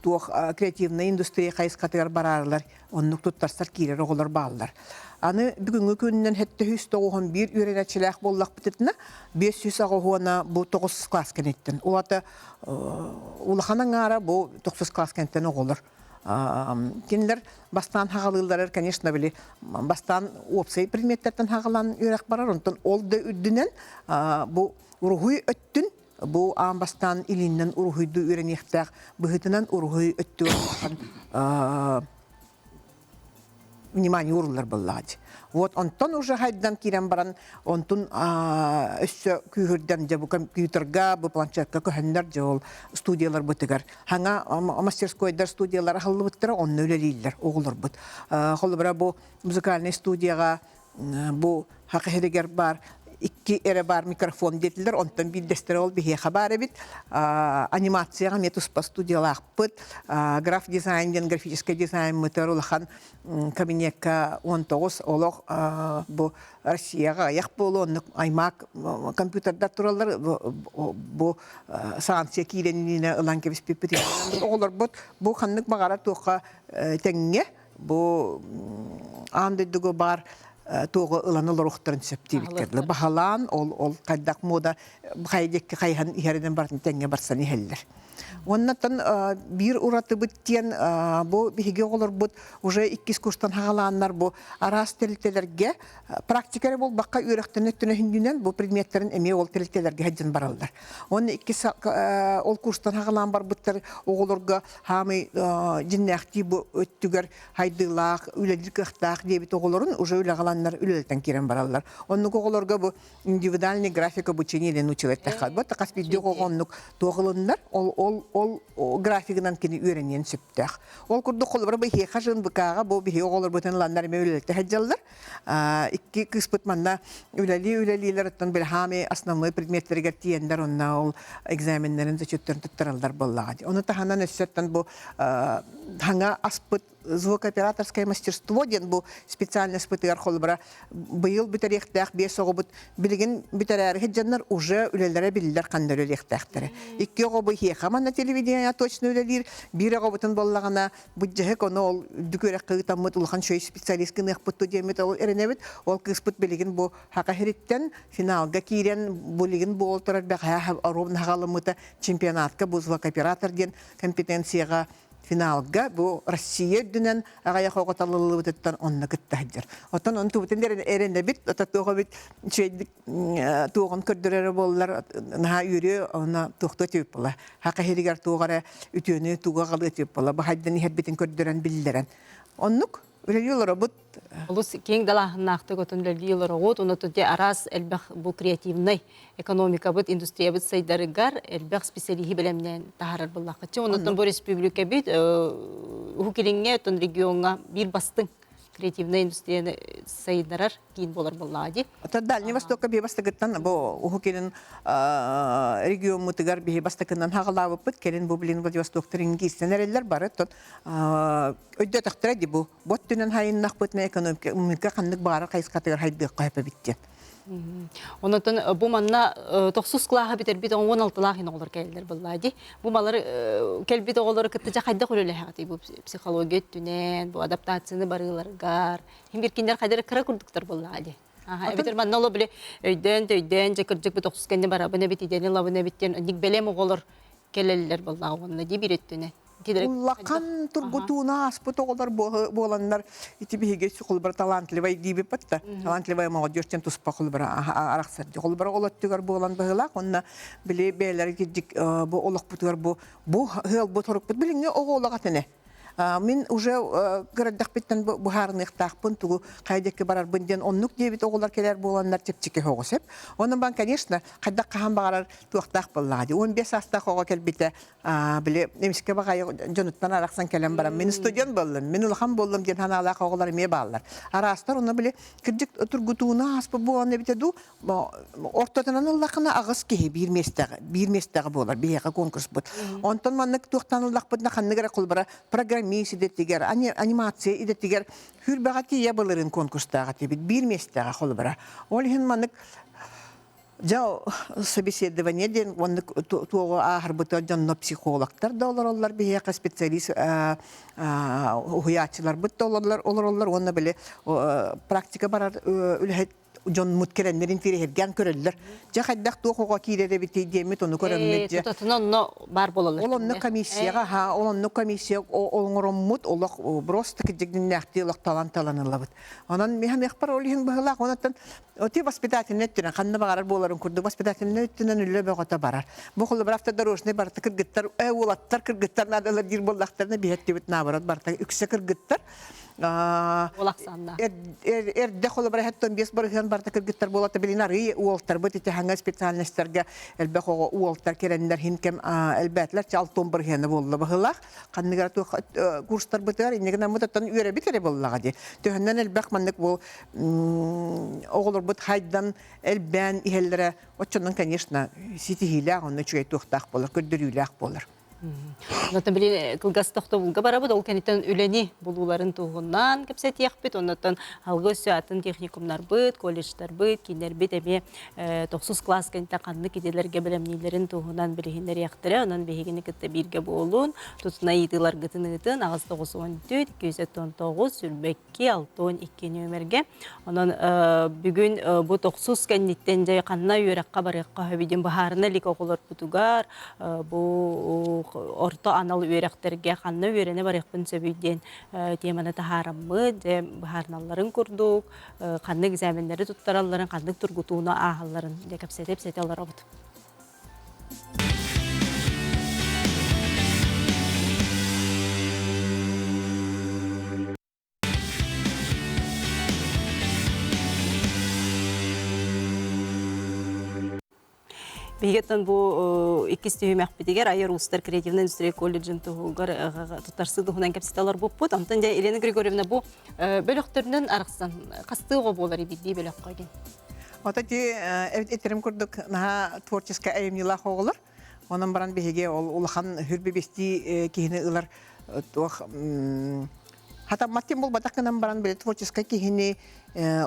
туох креативнай индустрия хайысхатыгар бараарылар оннук туттарсар киирэр оҕолор бааллар. Аны бүгүҥҥү күнүнэн 791 үөрэнээччилээх буоллахпытына 500 бу 9 класс кэнниттэн. Ол ата улахан аҥаара бу 9 класс кэнниттэн оҕолор. Кинилэр бастаан хаҕалыылларар, конечно, били бастаан уопсай предметтэртэн хаҕалаан үөрэх барар, онтон ол да үрдүнэн бу уруһуй өттүн бу аан бастаан илииннэн уруһуйдуу үөрэниэхтээх быһыытынан уруһуй өттүгэр улахан внимание ууруллар буоллаҕа дии. Вот онтон уже хайдан киирэн баран онтун өссө күүһүрдэн дьэ бу компьютерга, бу планшетка көһөннөр дьэ ол студияларбытыгар хаҥа мастерскойдар студиялар аһыллыбыттара онно үлэлииллэр оҕолорбут. Холобура бу музыкальнай студияҕа бу Хахыһырыгар баар. Икки эрэ баар микрофон диэтилэр, онтон биирдэстэрэ ол биһиэхэ баар эбит. Анимацияҕа эмиэ туспа студиялаахпыт. Граф дизайн диэн графическай дизайммытыгар улахан кабинекка 19 олох бу Россияҕа айах буолуо, оннук аймаак компьютердар тураллар. Бу санкция киирэн ылан кэбиспиппит. Оҕолорбут бу ханнык баҕарар туохха тэҥҥэ бу аан дойдуга баар туоҕу ылан олоруохтарын сөп диэбиттэр. Баһалаан ол ол хайдах мода хайа диэки хайыһан иһэринэн барытын тэҥҥэ барсан иһэллэр. Уоннаттан биир уратыбыт диэн бу биһиги оҕолорбут уже иккис курстан хаҕалааннар бу араас тэрилтэлэргэ практика эрэ буолбакка үөрэхтэн өттүнэ хүндүнэн бу предметтэрин эмиэ ол тэрилтэлэргэ сылдьан бараллар. Уонна иккис ол курстан хаҕалаан барбыттар оҕолорго хаамый дьиннээхтии бу өттүгэр хайдыылаах, үлэлиир кыахтаах диэбит оҕолорун уже үлэҕаланнар үлэлэтэн киирэн бараллар. Оннук оҕолорго бу индивидуальный график обучения диэн училеттахха бу хас биирдии оҕо оннук туох ылыннар ол ол ол графигынан кини үөрэниэн сөптөөх. Ол курдук холобура биһиэхэ ЖНБК-ҕа бу биһиги оҕолорбутун ыланнар эмиэ үлэлэтэ сылдьаллар. Икки кыыспыт манна үлэлии үлэлиилэр оттон билхаами основной предметтэригэр тиийэннэр онно ол экзаменнарын зачеттарын туттараллар буоллаҕа. Ону таһынан өссөттөн бу хаҥа аспыт звукооператорское мастерство диэн бу специальностьпытыгар холобура быйыл бүтэриэхтээх биэс оҕобут билигин бүтэрээри сылдьаннар уже үлэлэрэ биллэр ханна үлэлиэхтээхтэрэ. Икки оҕо бу иһиэхэ манна телевидение точно үлэлиир, биир оҕобутун буоллаҕына Быдьаһык ону ол үрдүк үөрэххэ ыытаммыт улахан үчүгэй специалист гыныахпыт дуо диэммит ол эрэнэбит. Ол кыыспыт билигин бу Хака сириттэн финалга киирэн билигин буол турар бэҕэһээ ровно хаҕаламмыта чемпионатка бу звукооператор диэн компетенцияҕа финалга бу Россия үрдүнэн аҕыйах оҕо талыллыбытыттан онно кытта сылдьар. Оттон онтубутун эрэнэбит, ото туох эбит үчүгэйдик туоҕун көрдөрөрө буоллар наһаа үөрүө онно туохтуо түбүт буола хака иһигэр туох эрэ үтүөнү тугу аҕалыа түбүт буола баһайдан иһэрбитин көрдөрөн биллэрэн оннук үлэлии олоробут Олус киэҥ далааһыннаахтык отун үлэлии олороҕут уонна тут араас элбэх бу креативнай экономикабыт индустриябыт сайдарыгар элбэх специалиһи бэлэмнээн таһаарар буоллаххытчы оннуттан бу республикабыт Уһук Илиҥҥэ оттон региоҥҥа биир бастыҥ креативнай индустрияны сайыннарар киин буолар буоллаҕа дии. Оттон Дальний Востокка биһи бастакыттан бу Уһук Илин региоммутугар биһи бастакынан хаҕалаабыппыт. Кэлин бу билин Владивостоктарын киирсэн эрэллэр бары. Оттон өйдөтөхтөрө дии бу. Бот түнэн хайыннахпытына экономика ханнык баҕарар хайысхатыгар хайдыахха сөп эбит диэн. Онотон бу манна тохсус кылааһы бүтэрбит 16-лаах ин оҕолор кэлэллэр буоллаа дии. Бу малар кэлбит оҕолору кытта дьэ хайдах үлэлэһэҕитий бу психология өттүнэн, бу адаптацияны барыыларгар. Хим бир кинилэр хайдары кыра курдуктар буоллаа дии. Эбэтэр манна оло били өйдөөн төйдөөн дьэ кырдьык бу тохсус кэннэ барабын эбит идэни ылабын эбит диэн ник бэлэм оҕолор кэлэллэр буоллаҕа уонна дии биир өттүнэн. Улахан тургутууну ааспыт оҕолор буоланнар ити биһиги холбара талантливай диибит да талантливай молодежь диэн туспа холбара арахсар холбара ол өттүгэр буолан быһыылаах уонна били бэйэлэрэ кирдик бу олохпутугар бу бу ыалбыт хорукпут билиҥҥи оҕо олох этинэ мин уже кырардэхпиттэн быһаарыныахтаахпын тугу хайа диэки барарбын диэн оннук диэбит оҕолор кэлэр буоланнар чэпчэки оҕо сөп онон бан конечно хайдах хаһан баҕарар туохтаах буоллаҕа дии 15 саастаах оҕо кэлбитэ били эмискэ баҕайы дьонуттан арахсан кэлэн баран мин студент буоллум мин улахан буоллум диэн санаалаах оҕолор эмиэ бааллар араастар онно били кырдьык тургутууну ааспыт буолан эбитэ дуу ортотунан ыллаххына аҕыс киһи биир миэстэҕэ биир миэстэҕэ буолар биһиэхэ конкурспут онтон маннык туохтан ыллахпытына ханнык эрэ холбора программист идэтигэр анимация идэтигэр хүрбэҕэ тиийэ былырыын конкурстаах этибит биир миэстэҕэ холобура ол иһин маннык Дьэ, собеседование диэн оннук туоҕу ааһарбыта дьонно психологтар да олороллор биһиэхэ специалист уһуйааччыларбыт да олороллор уонна били практика барар үлэһит дьонмут кэлэннэр интириэһиргээн көрөллөр. Дьэ хайдах туох оҕо киирэр эбитий диэммит ону көрөммүт дьэ. Тутатына онно баар буолаллар. Ол онно комиссияҕа ха ол онно комиссия оҥороммут олох просто кырдьык олох талан талан ылабыт. Онон миһаныахпар ол иһин быһылаах онон Оти воспитательнай өттүнэн ханна баҕарар буоларын курдук воспитательнай өттүнэн үлэ бөҕөтө барар. Бу холобур автодорожный барыта кыргыттар, уолаттар кыргыттар наадалар диир буоллахтарына биһэттибит наоборот барыта үксэ кыргыттар. Ол ахсааннаах. Эрдэ холобура хэттон 5 барыһыан барта кыргыттар буолата билин арыы уолтарбыт ити хаҥа специальностарга элбэх оҕо уолтар кэлэннэр хин кэм элбээтилэр чалтон барыһыана буолла баһылаах ханныгара туох курстарбытыгар иннигин аммыт оттон үөрэбит эрэ буоллаҕа дии төһөннөн элбэх маннык бу оҕолорбут хайдан элбээн иһэллэрэ оччонон конечно ситиһиилээх онно үчүгэй туохтаах буолар көрдөрүүлээх буолар. Онтон били кылгас тохтобулга барабыт, ол кэнниттэн үлэни булууларын туһунан кэпсэтиэхпит. Оннуттан алгы өссө атын техникумнарбыт, колледжтарбыт, кииннэрбит эмиэ тохсус класс кэнниттэн ханнык идэлэргэ бэлэмнииллэрин туһунан билиһиннэриэхтэрэ. Онон биһигини кытта бииргэ буолун, тутуна ыйытыыларгытын ыытын 894 219 2 62 нүөмэргэ. Онон бүгүн бу тохсус кэнниттэн дьэ ханна үөрэххэ барыахха сөбүй диэн быһаарына илик оҕолорбутугар бу орто анал үөрэхтэргэ ханна үөрэнэ барыахпын сөбүй диэн теманы таһаараммыт, дьэ быһаарыналларын курдук, ханнык экзаменнары туттаралларын, ханнык тургутууну ааһалларын дьэ кэпсэтэ-ипсэтэ олоробут. Биһигиттэн бу иккис түһүмэхпитигэр Айар уустар креативнай индустрия колледжын туһугар туттарсыы туһунан кэпсэтэ олорбуппут. Онтон дьэ Елена Григорьевна бу бөлөхтөрүнэн арахсан хастыы оҕо буолар биирдии бөлөххө диэн. Ото ти этерим курдук наһаа творческай айымньылаах оҕолор. Онон баран биһиги ол улахан хүрбүбүстии киһини ылар туох хатаммат ким буолбатах гынан баран били творческай киһини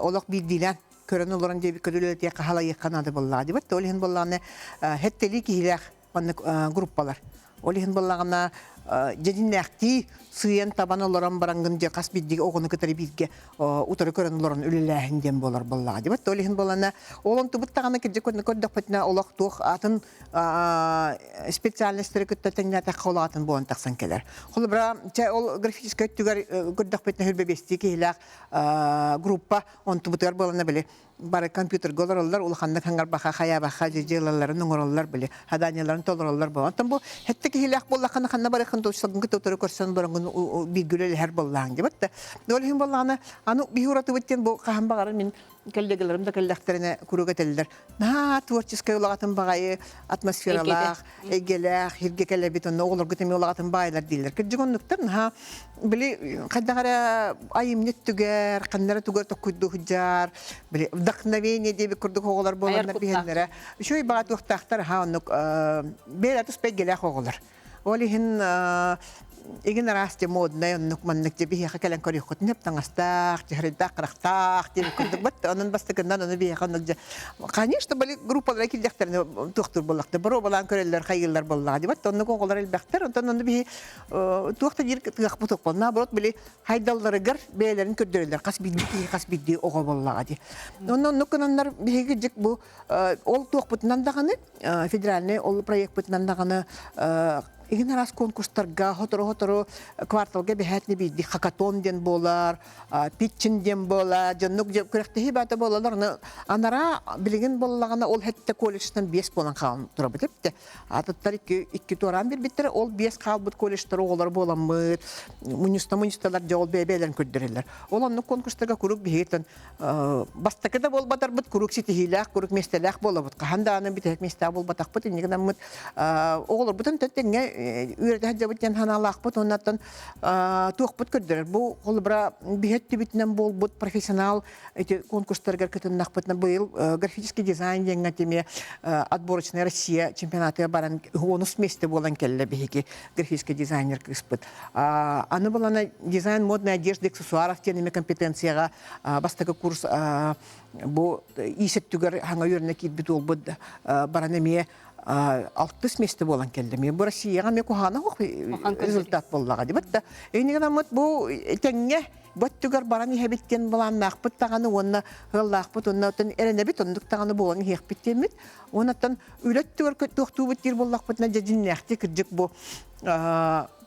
олох биирдиилээн көрөн олорон диэбиккэ үлэлэтиэххэ халайыахха наада буоллаҕа дибит. Ол иһин буоллаҕына хэттэлии киһилээх маннык группалар. Ол иһин буоллаҕына дьэдиннээхтии сыыйан табан олорон бараҥгын дьэ хас биирдии оҕону кытары бииргэ утары көрөн олорон үлэлээһин диэн буолар буоллаҕа дибит. Ол иһин буоллаҕына ол онтубут даҕаны кырдьык көрдөхпүтүнэ олох туох атын специальностары кытта тэҥнээтэххэ ол атын буолан тахсан кэлэр. Холобура, чэ ол графическай өттүгэр көрдөхпүтүнэ хүрбэ биэстии киһилээх группа онтубутугар буолана били бары компьютерга олороллор, улаханнык хаҥарбаха, хайаабаха дьыалаларын оҥороллор били, хадаанньаларын толороллор буолан. Оттон бу хэттэ киһилээх буоллаххына ханна барыаххын туочсалгын кытта утары көрсөн бараҥҥын бииргэ үлэлэһэр буоллааҥ дибит да. Ол иһин буоллаҕына, аны биһи уратыбыт диэн бу хаһан баҕарар мин коллегаларым да кэллэхтэринэ куруук этэллэр. Наһаа творческай улаҕатын баҕайы атмосфералаах, эйгэлээх, хиргэ кэлэбит, онно оҕолорго эмиэ улаҕатын баайылар дииллэр. Кырдьык оннуктар наһаа били хайдах эрэ айымньы өттүгэр, ханна эрэ тугу токкуйдуу сылдьар, били вдохновение диэбит курдук оҕолор буоланнар биһэннэрэ үчүгэй баҕа туохтаахтар аһаа оннук бэйэлэр туспа эйгэлээх оҕолор. Ол иһин игин араас те моднай оннук маннык те биһиэхэ кэлэн көрүөххүтүн сөп таҥастаах, дьаһарыйдаах, харахтаах диэн курдук бат онон бастакыннан ону биһиэхэ оннук дьэ конечно бали группалара киирдэхтэринэ туохтуур буоллахта боруобалаан көрөллөр хайыыллар буоллаҕа дибат оннук оҕолор элбэхтэр онтон ону биһи туох да диир кыахпыт суох наоборот били хайдалларыгар бэйэлэрин көрдөрөллөр хас биирдии киһи хас биирдии оҕо буоллаҕа дии онно оннук гынаннар биһиги дьик бу ол туохпутунан даҕаны федеральный ол проекпытынан даҕаны игин араас конкурстарга хотору-хотору кварталга бэһээтини биирдии хакатон диэн буолар, питчин диэн буолар, дьоннук күрэхтэһии баата буолалар. Аны анараа билигин буоллаҕына ол хэттэ колледжтан биэс буолан хаалан турабыт эбитэ. Атыттар икки, икки туораан биэрбиттэрэ, ол биэс хаалбыт колледжтар оҕолор буоламмыт, мунньуста-мунньусталар дьэ ол бэйэ-бэйэлэрин көрдөрөллөр. Ол оннук конкурстарга куруук биһигиттэн бастакы да буолбатарбыт куруук ситиһиилээх, куруук миэстэлээх буолабыт. Хаһан даҕаны бүтэһик миэстээх буолбатахпыт. Инньэ гынаммыт оҕолорбутун тэҥҥэ үөрэтэ сылдьабыт диэн санаалаахпыт. Уоннаттан туохпут көрдөрөр. Бу холобура биһи өттүбүтүнэн буолбут профессионал эти конкурстарыгар кытыннахпытына быйыл графический дизайн диэҥҥэ эмиэ отборочная Россия чемпионатыгар баран онус миэстэ буолан кэллэ биһиги графический дизайнер кыыспыт. Аны булана дизайн модной одежды аксессуаров диэн эмиэ компетенцияҕа бастакы курс бу иис өттүгэр хаҥа үөрэнэ киирбит уолбут баран эмиэ алтыс миэстэ буолан кэллэ. Мен бу Россияҕа эмиэ куһаҕана результат буоллаҕа дибит да. Иннигин аммыт бу тэҥҥэ бу өттүгэр баран иһэбит диэн былааннаахпыт даҕаны уонна ыаллаахпыт уонна оттон эрэнэбит оннук даҕаны буолан иһиэхпит диэммит. Уоннаттан үлэ өттүгэр туохтуубут диир буоллахпытына дьэ дьиннээхтик кырдьык бу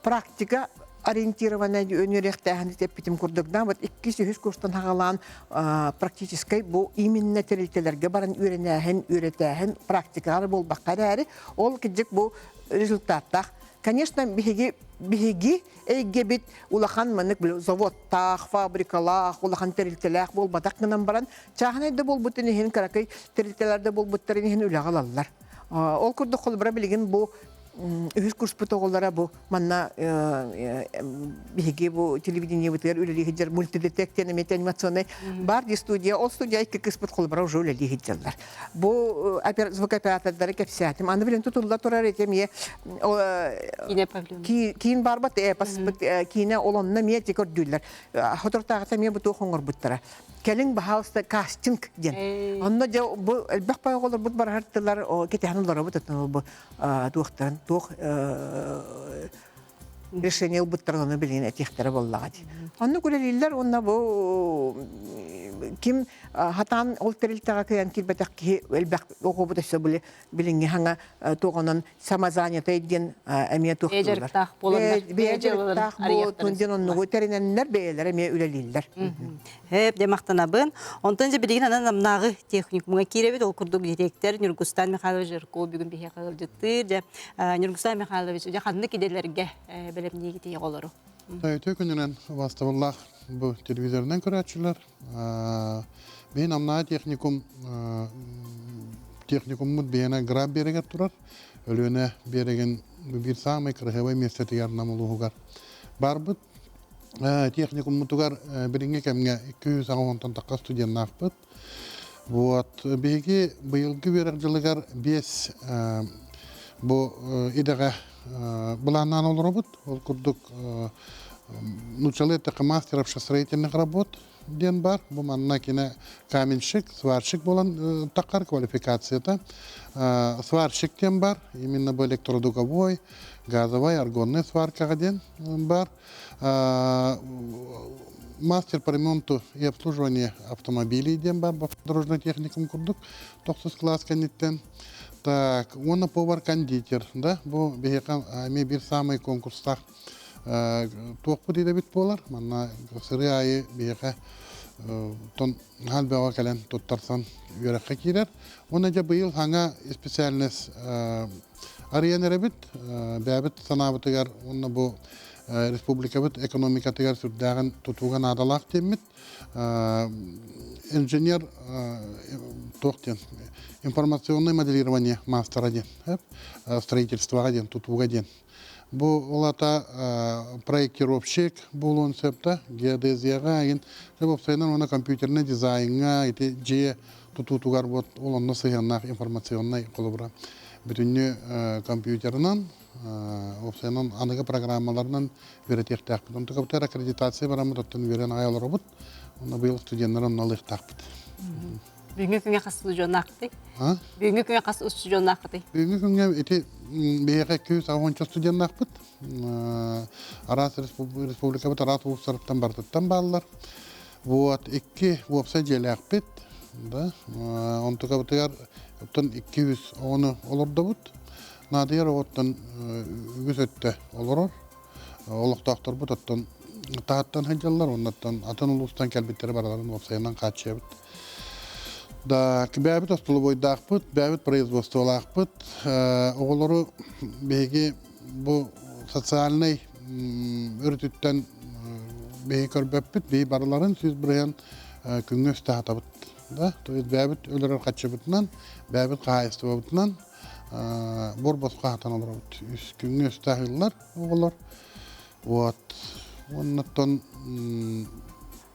практика ориентированная үөрэхтээһин эппитим курдук да вот иккис үһүс курстан хаҕалаан практическай бу именно тэрилтэлэргэ баран үөрэнээһин үөрэтээһин практикаҕа буолбакка эрээри ол кырдьык бу результаттаах. Конечно, биһиги биһиги эйгэбит улахан маннык заводтаах, фабрикалаах, улахан тэрилтэлээх буолбатах гынан баран, чааһынай да буолбутун иһин, кыракый тэрилтэлэр да буолбуттарын иһин үлэҕэ ылаллар. Ол курдук холобура билигин бу үһүс курспут оҕолоро бу манна биһиги бу телевидениебытыгар үлэлии сылдьар мультидетект диэн эмиэ анимационный бар ди студия ол студия икки кыыспыт холобура уже үлэлии сылдьаллар. Бу звукооператордары кэпсээтим. Аны билин тутулла турар эти эмиэ киин барбат эпоспыт киинэ ол онно эмиэ ти көрдүүллэр. Хотортааҕыта эмиэ бу туох оҥорбуттара. Кэлиҥ баһаалыста кастинг диэн. Онно дьэ бу элбэх бай оҕолорбут бараһартылар кэтэһэн олоробут отон бу туохтарын туох решение ылбыттарын ону билигин этиэхтэрэ буоллаҕа дии. Оннук үлэлииллэр уонна бу ким хатаан ол тэрилтэҕэ кыайан киирбэтэх киһи элбэх оҕобут өссө били билиҥҥи хаҥа туоҕунан самозанятай диэн эмиэ туохтууллар. Бэйэ дьарыктаах буоланнар. Бэйэ дьарыктаах буолтун диэн оннугу тэринэннэр бэйэлэрэ эмиэ үлэлииллэр. Хөп, дьэ махтанабын. Онтон дьэ билигин анан Намнааҕы техникумҥа киирэбит. Ол курдук директор Ньургустан Михайлович Жирков бүгүн биһиэхэ ыалдьыттыыр. Дьэ, Ньургустан Михайлович, дьэ ханнык идэлэргэ бэлэмниигитий оҕолору? Үтүө күнүнэн убаастабыллаах бу телевизорынан көрөөччүлэр. Биһи Намнааҕы техникум техникуммут биһиэнэ Граб биэрэгэр турар. Өлүөнэ биэрэгин биир саамай кыраһыабай миэстэтигэр Нам улууһугар барбыт. Техникуммутугар билиҥҥи кэмҥэ 280 тахха студеннаахпыт. Вот биһиги быйылгы үөрэх дьылыгар биэс бу идэҕэ былааннаан олоробут. Ол курдук нууччалыы эттэххэ мастер общестроительных работ диэн бар. Бу манна кини каменщик, сварщик буолан таххар квалификацията. Сварщик диэн бар, именно бу электродуговой, газовай, аргонный сваркаҕа диэн бар. Мастер по ремонту и обслуживанию автомобилей диэн бар дорожный техникум курдук тохсус класс кэнниттэн. Так, уонна повар-кондитер, да, бу биһиэхэ эмиэ биир самый конкурстаах туохпут идэбит буолар. Манна сырыы аайы биһиэхэ тон хаал бөҕө кэлэн туттарсан үөрэххэ киирэр. Уонна дьэ быйыл хаҥа специальность арыйан эрэбит. Бэйэбит санаабытыгар уонна бу республикабыт экономикатыгар сүрдээҕин тутууга наадалаах диэммит. Инженер туох диэн информационное моделирование маастара диэн строительствоҕа диэн тутууга диэн Бу улата проектировщик буолуон сөп да, геодезияҕа игин уопсайынан уонна компьютернай дизайҥҥа ити дьиэ тутуутугар вот ол онно сыһыаннаах информационнай холобура бүтүннүү компьютерынан уопсайынан аныгы программаларынан үөрэтиэхтээхпит. Онтукабытыгар аккредитация бараммыт оттон үөрэн аҕай олоробут. Онно быйыл студеннар онно ылыахтаахпыт. Бүгүҥҥү күҥҥэ хас устудьуоннааххытый? Бүгүҥҥү күҥҥэ хас устудьуоннааххытый? Бүгүҥҥү күҥҥэ ити биһиэхэ 260 студеннаахпыт. Араас республикабыт араас улуустарыттан барытыттан бааллар. Вот икки уопсай дьиэлээхпит. Да, онтукабытыгар оттон 200 оҕону олордобут. Наадыйар оҕоттон үгүс өттө олорор. Олохтоохторбут оттон таһыттан сылдьаллар, оннуттан атын улуустан кэлбиттэри барыларын уопсайынан хааччыйабыт. Да, бэйэбит остолобуойдаахпыт, бэйэбит производстволаахпыт. Оҕолору биһиги бу социальнай өрүтүттэн биһиги көрбөппүт, биһи барыларын 100% күҥҥэ үстэ аһатабыт. Да, то есть бэйэбит өлөрөр хаччыбытынан, бэйэбит хаһаайыстыбабытынан буор босхо аһатан олоробут. Үс күҥҥэ үстэ аһыыллар оҕолор. Вот. Оннуттан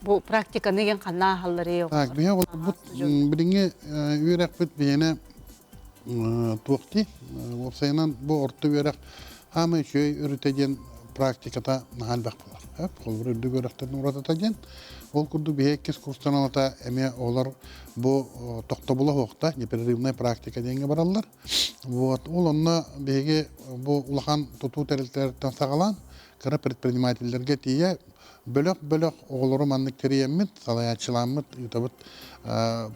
Бу практиканы ген ханна аһаллары Так, биһи оҕолорбут билиҥҥи үөрэхпит биһиэнэ туохти уопсайынан бу орто үөрэх хаамай үчүгэй өрүтэ диэн практиката наһаа элбэх буолар. Холобур үрдүк үөрэхтэн уратыта диэн. Ол курдук биһи иккис курстан алата эмиэ оҕолор бу тохтобула суохта непрерывная практика диэҥҥэ бараллар. Вот ол онно биһиги бу улахан тутуу тэрилтэлэриттэн саҕалаан кыра предпринимателлэргэ тиийэ бөлөх-бөлөх оҕолору маннык тэрийэммит, салайааччылааммыт ыытабыт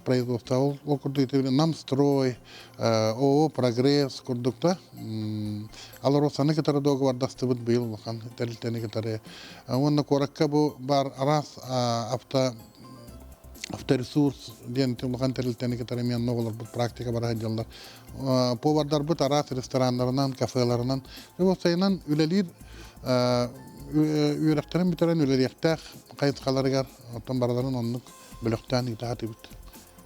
производство ол курдук ити Намстрой, ООО Прогресс курдук да Алросаны кытары договордастыбыт быйыл улахан тэрилтэни кытары. Уонна куоракка бу бар араас авто Авторесурс диэн улахан тэрилтэни кытары эмиэ онно оҕолорбут практика бара сылдьаллар. Повардарбыт араас рестораннарынан, кафеларынан, уопсайынан үлэлиир үөрэхтэрин бүтэрэн үлэлиэхтээх хайысхаларыгар оттон барыларын оннук бөлөхтөөн ыыта сатыыбыт.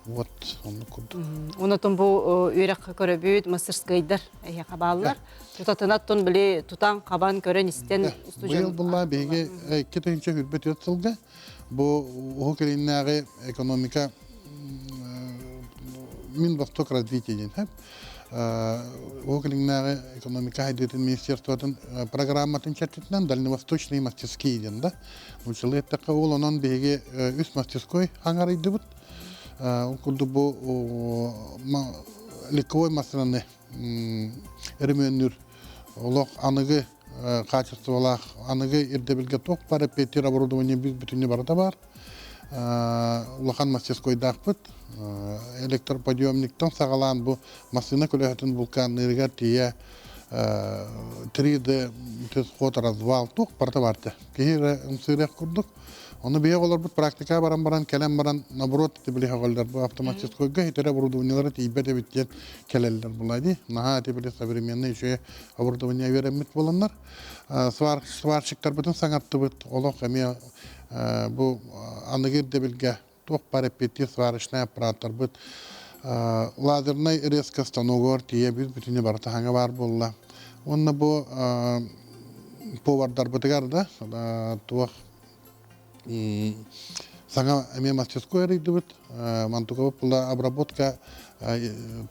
Вот оннук курдук. Онотон бу үөрэххэ көрөбүт мастерскайдар эһиэхэ бааллар. Тутатына оттон били тутан хабан көрөн истэн Быйыл булла биһиги 2024 сылга Бу Уһук Илиннээҕи экономика Минвосток развития диэн сөп. Уһук Илиннээҕи экономика сайдыытын министерствотын программатын чэрчитинэн дальневосточные мастерские диэн да. Нууччалыы эттэххэ ол онон биһиги үс мастерской аҥарыйдыбыт. Ол курдук бу легковой массыынаны өрөмүөннүүр олох аныгы хаачыстыбалаах аныгы ирдэбилгэ туох баар эппиэттиир оборудование бүтүннүү барыта баар. Улахан мастерскойдаахпыт. Электроподъемниктан саҕалаан бу массыына көлөһөтүн вулканныырыгар тиийэ 3D ход развал туох барыта баар этэ. Киһи эрэ ымсыырыах курдук. Ону биһиги оҕолорбут практика баран баран кэлэн баран наоборот ити били сөҕөллөр бу автоматическойга хитэрэ оборудованиелара тиийбэт эбит диэн кэлэллэр була дии. Наһаа ити били современный үчүгэй оборудование үөрэммит буоланнар сварщиктарбытын саҥартыбыт. Олох эмиэ бу аныгы ирдэбилгэ туох баар эппиэттиир сварочнай аппараттарбыт лазернай резка станогар тиийэ бүтүнү барыта хаҥа баар буолла. Уонна бу повардарбытыгар да туох саҥа эмиэ мастерской арыйдыбыт. Мантукабыт була обработка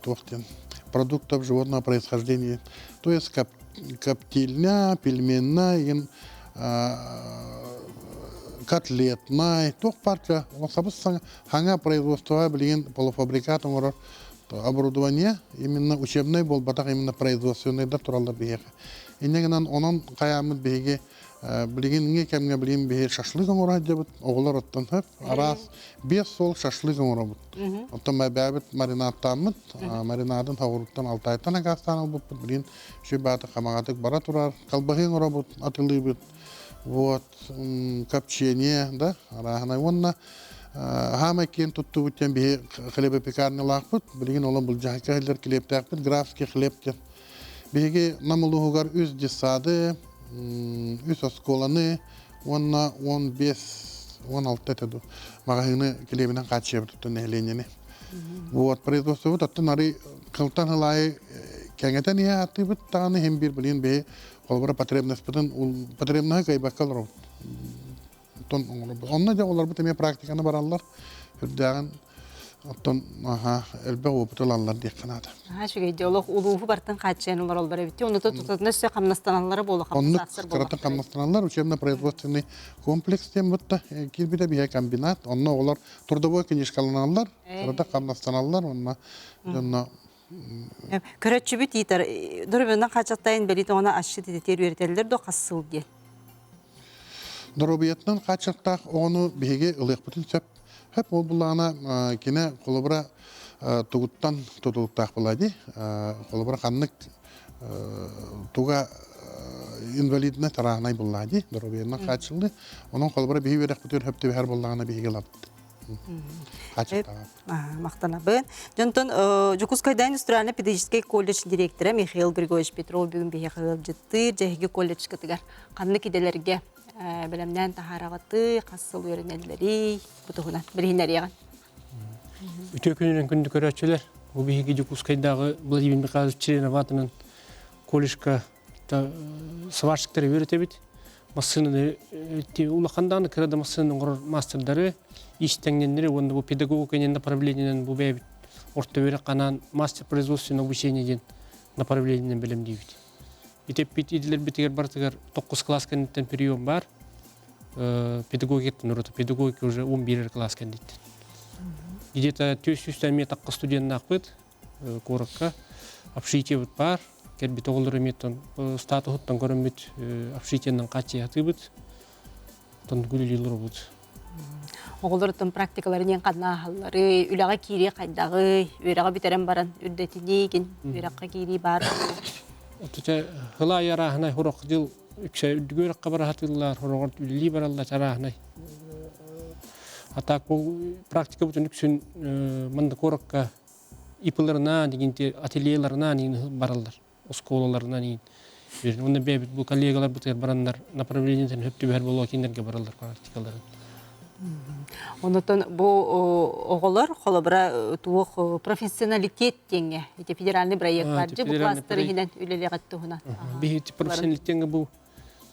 туох диэн продуктов животного происхождения. То есть коптильня, пельменная, игин котлетнай, туох партия сабыс хаҥа производствоҕа билигин полуфабрикат оҥорор оборудование именно учебнай буолбатах именно производственныйдар тураллар биһиэхэ. Инньэ гынан онон хайааммыт биһиги билигиҥҥи кэмҥэ билигин биһи шашлык оҥоро сылдьабыт оҕолор оттон сөп араас биэс суол шашлык оҥоробут. Оттон бэйэбит маринадтааммыт маринадын соҕурууттан Алтайтан акаастаан ылбыппыт билигин сүр хамаҕатык бара турар колбаһы оҥоробут атылыыбыт вот копчение да арааһынай уонна хаамай киэн туттубут диэн биһи хлебопекарнялаахпыт билигин олон былдьаһыкка иһиллэр килиэптээхпит графский хлеб диэн биһиги Нам улууһугар үс детсады үс оскуоланы уонна 15 16 этэ дуу маҕаһыыны килиэбинэн хааччыйабыт оттон нэһилиэнньэни вот производствобут оттон арый кылтан ылаайы кэҥэтэн иһэ ааттыыбыт даҕаны иһин биир билигин биһи холобура потребностьпытын потребноһы кыайбакка олоробут оттон оҥоробут онно дьэ оҕолорбут эмиэ практиканы бараллар үрдээҕин оттон аха элбэх опыт ылаллар диэххэ наада. Наһаа үчүгэй дии олох улууһу бартын хааччыйан олороллор эбит. Онно тутатына өссө хамнастаналлара буолуо Оннук кыратын хамнастаналлар учебно-производственный комплекс диэн бутта киирбитэ биһэ комбинат. Онно оҕолор трудовой книжкаланаллар, кырата хамнастаналлар уонна дьонно Көрөччүбүт иитэр доруобуйанан хааччахтайын бэлиит оҕону асчыт идэтигэр үөрэтэллэр дуо хас сыл диэн? Доруобуйатынан хааччахтаах оҕону биһиги ылыахпытын сөп. Сөп ол буллаҕына кини холобура тугуттан тутулуктаах буолаа дии. Холобура ханнык туга инвалидный тарааһынай буоллаа дии доруобуйанан хааччыллыы. Онон холобура биһиги үөрэхпитигэр сөп түбэһэр буоллаҕына биһиги ылабыт. Махтанабын. Дьонтон Дьокуускайдааҕы индустриально-педагогическай колледж директора Михаил Григорьевич Петров бүгүн биһиэхэ ыалдьыттыыр. Дьэһиги колледжкытыгар ханнык идэлэргэ бэлэмнээн таһаараҕытый, хас сыл үөрэнэллэрий, бу туһунан билиһиннэриэҕин. Үтүө күнүнэн күндү көрөөччүлэр. Бу биһиги Дьокуускайдааҕы Владимир Михайлович Членов аатынан колледжка сварщиктары үөрэтэбит. Массыынаны улахан даҕаны кыра да массыынаны оҥорор маастардары, иистэҥнэннэри уонна бу педагогика направлениенэн бу бэйэбит орто үөрэх анаан мастер производственного обучения диэн направлениенэн бэлэмниибит. Итеппит идэлэрбитигэр барытыгар токкус класс кэнниттэн прием баар. Педагогикаттан ураты педагогика уже 11 класс кэнниттэн. Где-то 400 эмиэ таққа студеннаахпыт куоракка общежитиебыт баар. Кэлбит оҕолор эмиэ статуһуттан көрөммүт общежитиеннан хааччыйатыыбыт. Оттон күлүлүүлэр обут. Оҕолор практикаларын диэн ханна ааһалларый, үлэҕэ киирии хайдаҕый, үөрэҕи бүтэрэн баран үрдэтиниигин, үөрэххэ киирии баар Отуча хыла арааһынай хорох дьыл үксэ үрдүгү үөрэххэ бара сатыыллар, хороҕор үлэлии бараллар арааһынай. А так бу практика бутун үксүн манна куоракка ИПларына дигинти ательеларына бараллар, оскуолаларына диин. Онно бэйэбит бу коллегаларбытыгар бараннар направлениетын хөп түбэһэр буолуо кинилэргэ бараллар практикаларын. Онотон бу оҕолор холобура туох профессионалитет диэҥҥэ ити федеральный проект бар бу кластер иһинэн үлэлиэҕит туһунан. Биһи профессионалитетҥа бу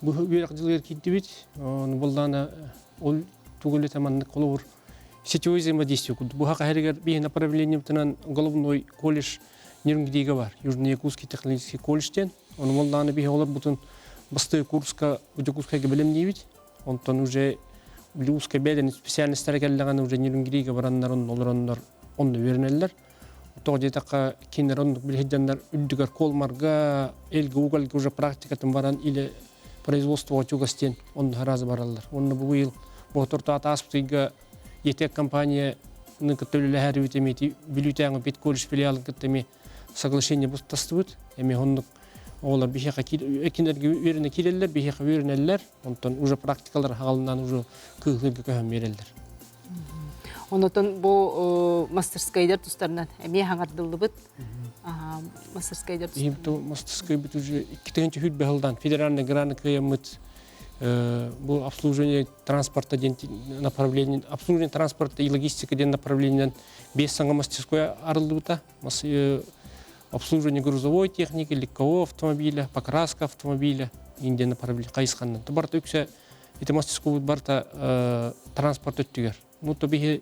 бу үөрэх дьылыгар киирдибит. Ону буллаана ол тугу үлэтэ маннык холобур сетевой взаимодействие курдук. Бу хаһарыгар биһи направлениебытынан головной колледж Нерюнгрига бар. Южно-Якутский технологический колледж диэн. Ону буоллаҕына биһи олорбутун бастакы курска Дьокуускайга бэлэмниибит. Онтон уже Улуускай бэйэлэрин специальностара кэллэҕинэ уже Нерюнгрига бараннар онно олороннор онно үөрэнэллэр. Тоҕо диэтэххэ кинилэр оннук билиһидьаннар үрдүгэр Колмарга, Элгэ Угольга уже практикатын баран или производствоҕа чугас диэн онно сразу бараллар. Онно бу быйыл Боотуртаат ааспыт ыйга ЕТЭК компанияны кытта үлэлэһэрибит эмиэ ити Бүлүүтээҕи педколледж филиалын кытта эмиэ соглашение тастыбыт. Эмиэ оннук оҕолор биһиэхэ кинилэргэ үөрэнэ киирэллэр, биһиэхэ үөрэнэллэр. Онтон уже практикалар хаҕалынан уже кыыһырга көһөн биэрэллэр. Онотон бу мастерскайдар тустарынан эмиэ хаҥардыллыбыт мастерскайдар тустарынан. Мастерскайбыт уже 2000 сылдан федеральный грант кыайаммыт бу обслуживание транспорта диэн направление обслуживание транспорта и логистика диэн направлениенэн биэс саҥа мастерской арыллыбыта. Обслуживание грузовой техники, легкового автомобиля, покраска автомобиля индиэн направление хайысханнан. Барыта үксэ ити мастерскойбут барыта транспорт өттүгэр. Ну то биһи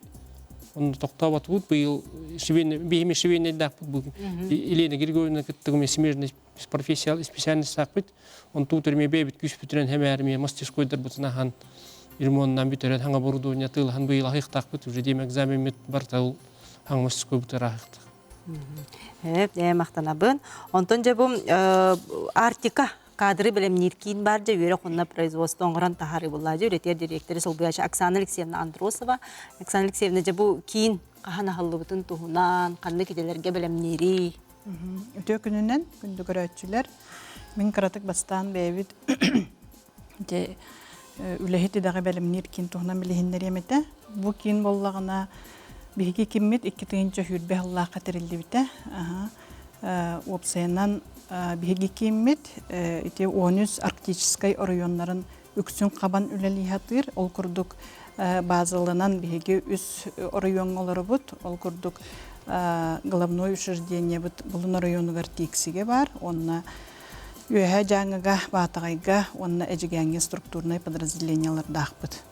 онно тохтооботубут быйыл биһими швейнайдаахпыт бу Елена Григорьевна кыттыгым смежный профессия специальностаахпыт. Онтуу төрмө бэйбит күүспүтүнэн хэмээрмиэ мастерскойдарбытын ахан ремонтнан бүтэрэн хаҥа оборудование тыылахан быйыл аһыахтаахпыт уже диэм экзамеммит барыта хаҥа мастерскойбутар аһыахтаах. Ээ, махтанабын. Онтон дьэ бу Арктика кадры бэлэмниир киин бар дьэ үөрэх уонна производство оҥорон таһаарыы буллаа дьэ үлэтигэр дириэктэри солбуйааччы Оксана Алексеевна Андросова. Оксана Алексеевна дьэ бу киин хаһан аһыллыбытын туһунан, ханнык идэлэргэ бэлэмниирий? Үтүө күнүнэн, күндү көрөөччүлэр. Мин кыратык бастаан бэйэбит ити үлэһит идэҕэ бэлэмниир киин туһунан билиһиннэриэм этэ. Бу киин буоллаҕына биһиги киммит 2020 сыллаахха тэриллибитэ. Уопсайынан биһиги кииммит ити 13 арктическай оройуоннарын үксүн хабан үлэлии сатыыр. Ол курдук базаланан биһиги үс оройуоҥҥа олоробут. Ол курдук головной учреждениебыт Булун оройуонугар Тииксигэ баар. Уонна Үөһээ Дьааҥыга, Баатаҕайга уонна Эдьигээҥҥэ структурнай подразделениелардаахпыт.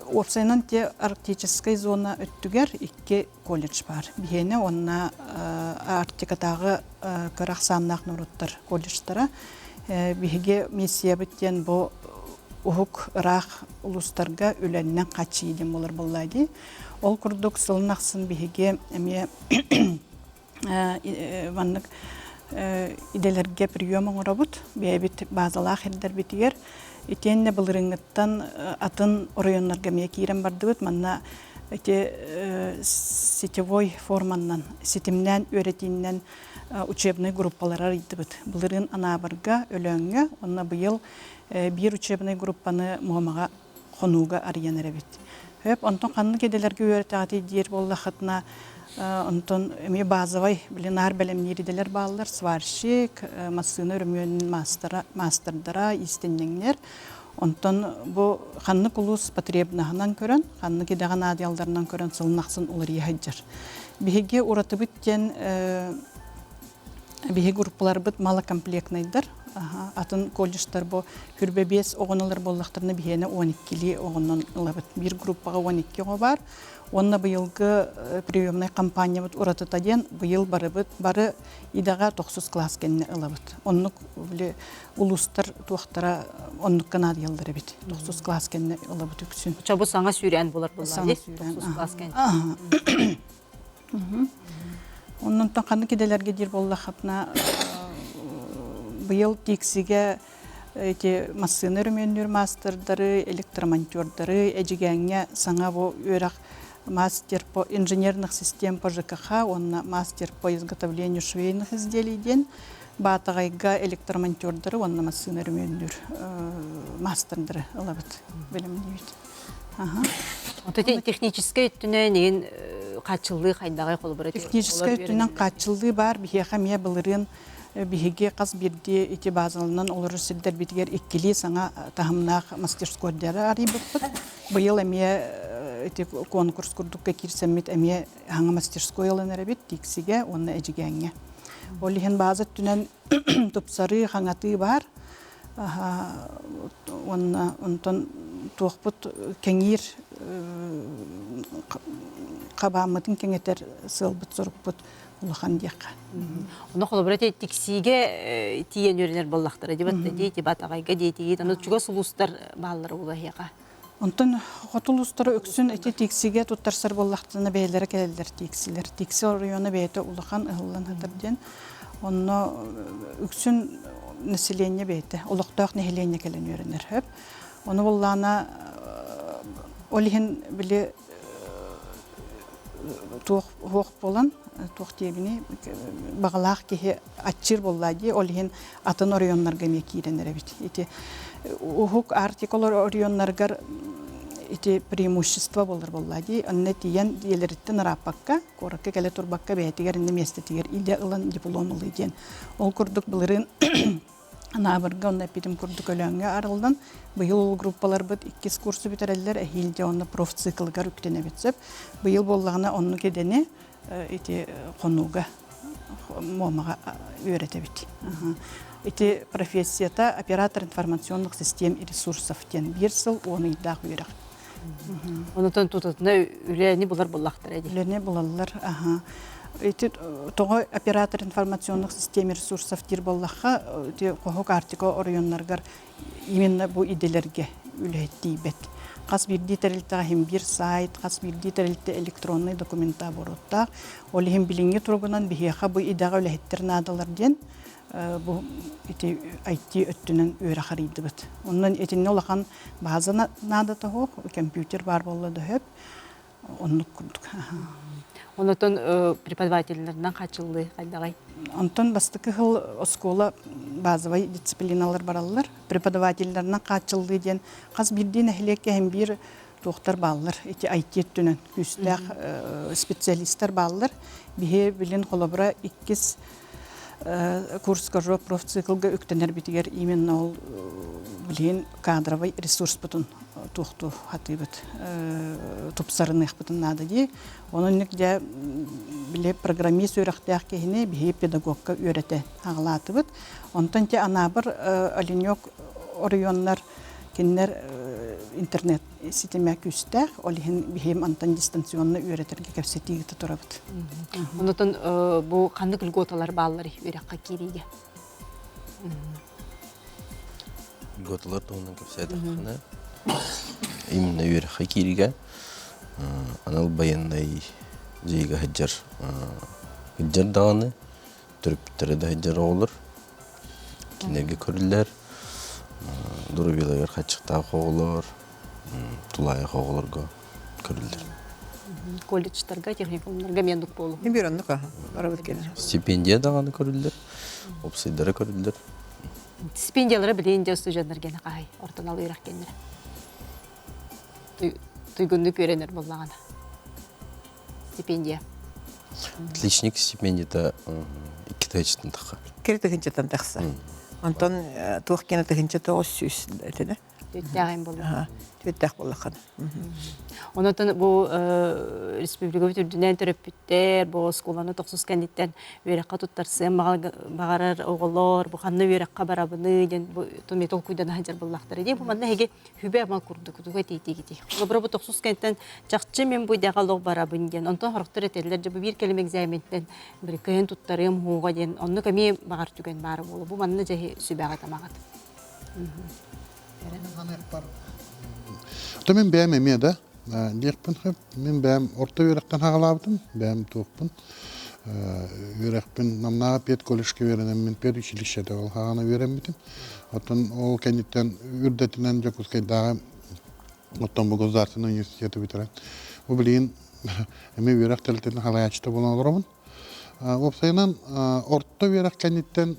Уопсайынан те арктическай зона өттүгэр икки колледж баар. Биһиэнэ уонна Арктикатааҕы кыра ахсааннаах норуоттар колледжтара. Биһиги миссиябыт диэн бу уһук ыраах улуустарга үлэннэн хааччыйыы диэн буолар буоллаа дии. Ол курдук сылын ахсын биһиги эмиэ маннык идэлэргэ прием оҥоробут. Бэйэбит базалаах ирдэрбитигэр. Итиэннэ былырыыҥҥыттан атын оройуоннарга эмиэ киирэн бардыбыт. Манна ити сетевой форманнан, ситимнээн үөрэтииннэн учебнай группалары арыйдыбыт. Былырыын Анаабырга, Өлөөҥҥө уонна быйыл биир учебнай группаны Муомаҕа хонууга арыйан эрэбит. Хөп, онтон ханнык идэлэргэ үөрэтэҕитий диир буоллаххытына, онтон эмиэ базовай, били наар бэлэмниир идэлэр бааллар, сварщик, массыына өрөмүөнүн маастара, маастардара, иистэнньэҥнэр. Онтон бу ханнык улуус потребнаһынан көрөн, ханнык идэҕэ наадыйалларынан көрөн сылын ахсын уларыйа сылдьар. Биһиги уратыбыт диэн Биһи группаларбыт малокомплектнайдар. Атын колледжтар бу хүрбэ биэс оҕону ылар буоллахтарына биһиэнэ 12-лии оҕонон ылабыт. Биир группаҕа 12 оҕо баар. Уонна быйылгы приемнай кампаниябыт уратыта диэн быйыл барыбыт бары идэҕэ тохсус класс кэннэ ылабыт. Оннук били улуустар туохтара оннукка наадыйаллар эбит. Тохсус класс кэннэ ылабыт үксүн. Чобу саҥа сүүрээн булар буоллаа. Тохсус класс кэннэ. Оннонтон ханнык идэлэргэ диир буоллаххытына, быйыл Тиксигэ эти массыына өрөмүөннүүр маастардары, электромонтердары, Эдьигээҥҥэ саҥа бу үөрэх мастер по инженерных систем по ЖКХ уонна мастер по изготовлению швейных изделий диэн. Баатаҕайга электромонтердары уонна массыына өрөмүөннүүр маастардары ылабыт, бэлэмниибит. Ото техническэй өттүнэн игин хааччыллыы хайдаҕай холобура? Техническэй өттүнэн хааччыллыы баар. Биһиэхэ эмиэ былырыын биһиги хас биирдии ити базаланан олорор сирдэрбитигэр иккилии саҥа таһымнаах мастерскойдары арыйбыппыт. Быйыл эмиэ ити конкурс курдукка киирсэммит эмиэ хаҥа мастерской ылан эрэбит Тиксигэ уонна Эдьигээҥҥэ. Ол иһин база өттүнэн тупсарыы, хаҥатыы баар. Уонна онтон туохпут кэҥиир хабааммытын кэҥэтэр сыалбыт-сорукпут улахан диэххэ. Ону холобура тиксиигэ тиийэн үөрэнэр буоллахтара дибат дии батаҕайга диэтигит аны чугас улуустар бааллара улаһиаха. Онтон хоту улуустара үксүн ити тиксигэ туттарсар буоллахтарына бэйэлэрэ кэлэллэр тиксилэр. Тикси оройуона бэйэтэ улахан ыһыллан сытар диэн. Онно үксүн население бэйэтэ, олохтоох нэһилиэнньэ кэлэн үөрэнэр сөп. Ону буоллаҕына ол иһин били туох суох буолан, туох диэбиний, баҕалаах киһи аччыыр буоллаа дии, ол иһин атын оройуоннарга эмиэ киирэн эрэбит. Ити уһук Арктика оройуоннарыгар ити преимущество буолар буоллаа дии. Онно тиийэн дьиэлэриттэн ырааппакка, куоракка кэлэ турбакка бэйэтигэр иннэ миэстэтигэр идэ ылан диплом ылыы диэн. Ол курдук былырыын Анаабырга онно эппитим курдук Өлөөҥҥө арыллан, быйыл ол группаларбыт иккис курсу бүтэрэллэр, эһиил дьэ онно профциклыгар үктэнэбит сөп. Быйыл буоллаҕына оннук идэни ити хонууга Муомаҕа үөрэтэбит. Ити профессията оператор информационных систем и ресурсов диэн биир сыл 10 ыйдаах үөрэх. Онутан тутатына үлэни булар буллахтара дии. Үлэни булаллар, аха. Ити тоҕо оператор информационных систем и ресурсов диир буоллахха, ити Хоһук Арктика оройуоннарыгар именно бу идэлэргэ үлэһит тиийбэт. Хас биирдии тэрилтэҕэ иһин биир сайт, хас биирдии тэрилтэ электроннай документа обороттаах. Ол иһин билиҥҥи туругунан биһиэхэ бу идэҕэ үлэһиттэр наадалар диэн бу ити IT өттүнэн үөрэх арыйдыбыт. Онон итиннэ улахан база наадата суох, компьютер баар буолла да сөп. Оннук курдук. Онотон преподавателлэринэн хааччыллыы хайдаҕай? Онтон бастакы сыл оскуола базовай дисциплиналар бараллар. Преподавателлэринэн хааччыллыы диэн хас биирдии нэһилиэккэ иһин биир туохтар бааллар. Ити IT өттүнэн күүстээх специалистар бааллар. Биһи билин холобура иккис курска профциклга үктэнэрбитигэр именно ол билигин кадровай ресурспутун туохтуу хатыыбыт тупсарыныахпытын наада дии. Онон дьэ били программист үөрэхтээх киһини биһи педагогка үөрэтэ аҕалаатыбыт. Онтон те Анаабыр Оленек оройуоннар кинилэр интернет ситимэ күүстээх, ол иһин биһиэм антан дистанционно үөрэтэргэ кэпсэтии ыыта турабыт. Онотон бу ханнык льготалар бааллар үөрэххэ киириигэ? Льготалар туһунан кэпсээтэххинэ, именно үөрэххэ киириигэ анал байыаннай дьайыыга сылдьар сылдьар даҕаны, төрөппүттэрэ да сылдьар оҕолор кинилэргэ көрүллэр доруобуйаларыгар хаччыктаах оҕолор, тулаайах оҕолорго көрүллэр. Колледжтарга, техникумнарга эмиэ оннук буолуо. Биир оннук аха. Барабыт кэлэр. Стипендия даҕаны көрүллэр, уопсайдара көрүллэр. Стипендиялара билигин дьэ студеннар гена хаһай ортон ал үөрэх кэннэрэ. Туйгуннук үөрэнэр буоллаҕына. Стипендия. Отличник стипендията 2 тыһыынчаттан тахха. 2 тыһыынчаттан тахса. Онтон туох киэнэ 1900 этэ Түөттээҕин буолла. Түөттээх буоллаххына. Онотон бу республикабыт үрдүнэн төрөппүттэр, бу оскуоланы тохсус кэнниттэн үөрэххэ туттарсыан баҕарар оҕолор, бу ханна үөрэххэ барабыный диэн бу туми толкуйдана сылдьар буоллахтара дии. Бу манна эһиги хүбэ-ама курдук тугу этиитигитий? Холобура бу тохсус кэнниттэн чахчы мин бу идэҕэ олох барабын диэн, онтон сорохтор этэллэр дьэ бу биир кэлим экзаментэн били кыайан туттарыам уһуоҕа диэн, оннук эмиэ баҕар түгэн баара буолуо. Бу манна дьэ сүбэҕит амаҕыт. То мин бэйэм эмиэ да диэхпин сөп. Мин бэйэм орто үөрэхтэн хаҕалаабытым, бэйэм туохпун үөрэхпин Намнааҕы педколледжка үөрэнэммин педучилищеда ол хаҕана үөрэммитим. Оттон ол кэнниттэн үрдэтинэн Дьокуускайдааҕы оттон бу государственнай университеты бүтэрэн бу билигин эмиэ үөрэх тэрилтэтин салайааччыта буолан олоробун. Уопсайынан орто үөрэх кэнниттэн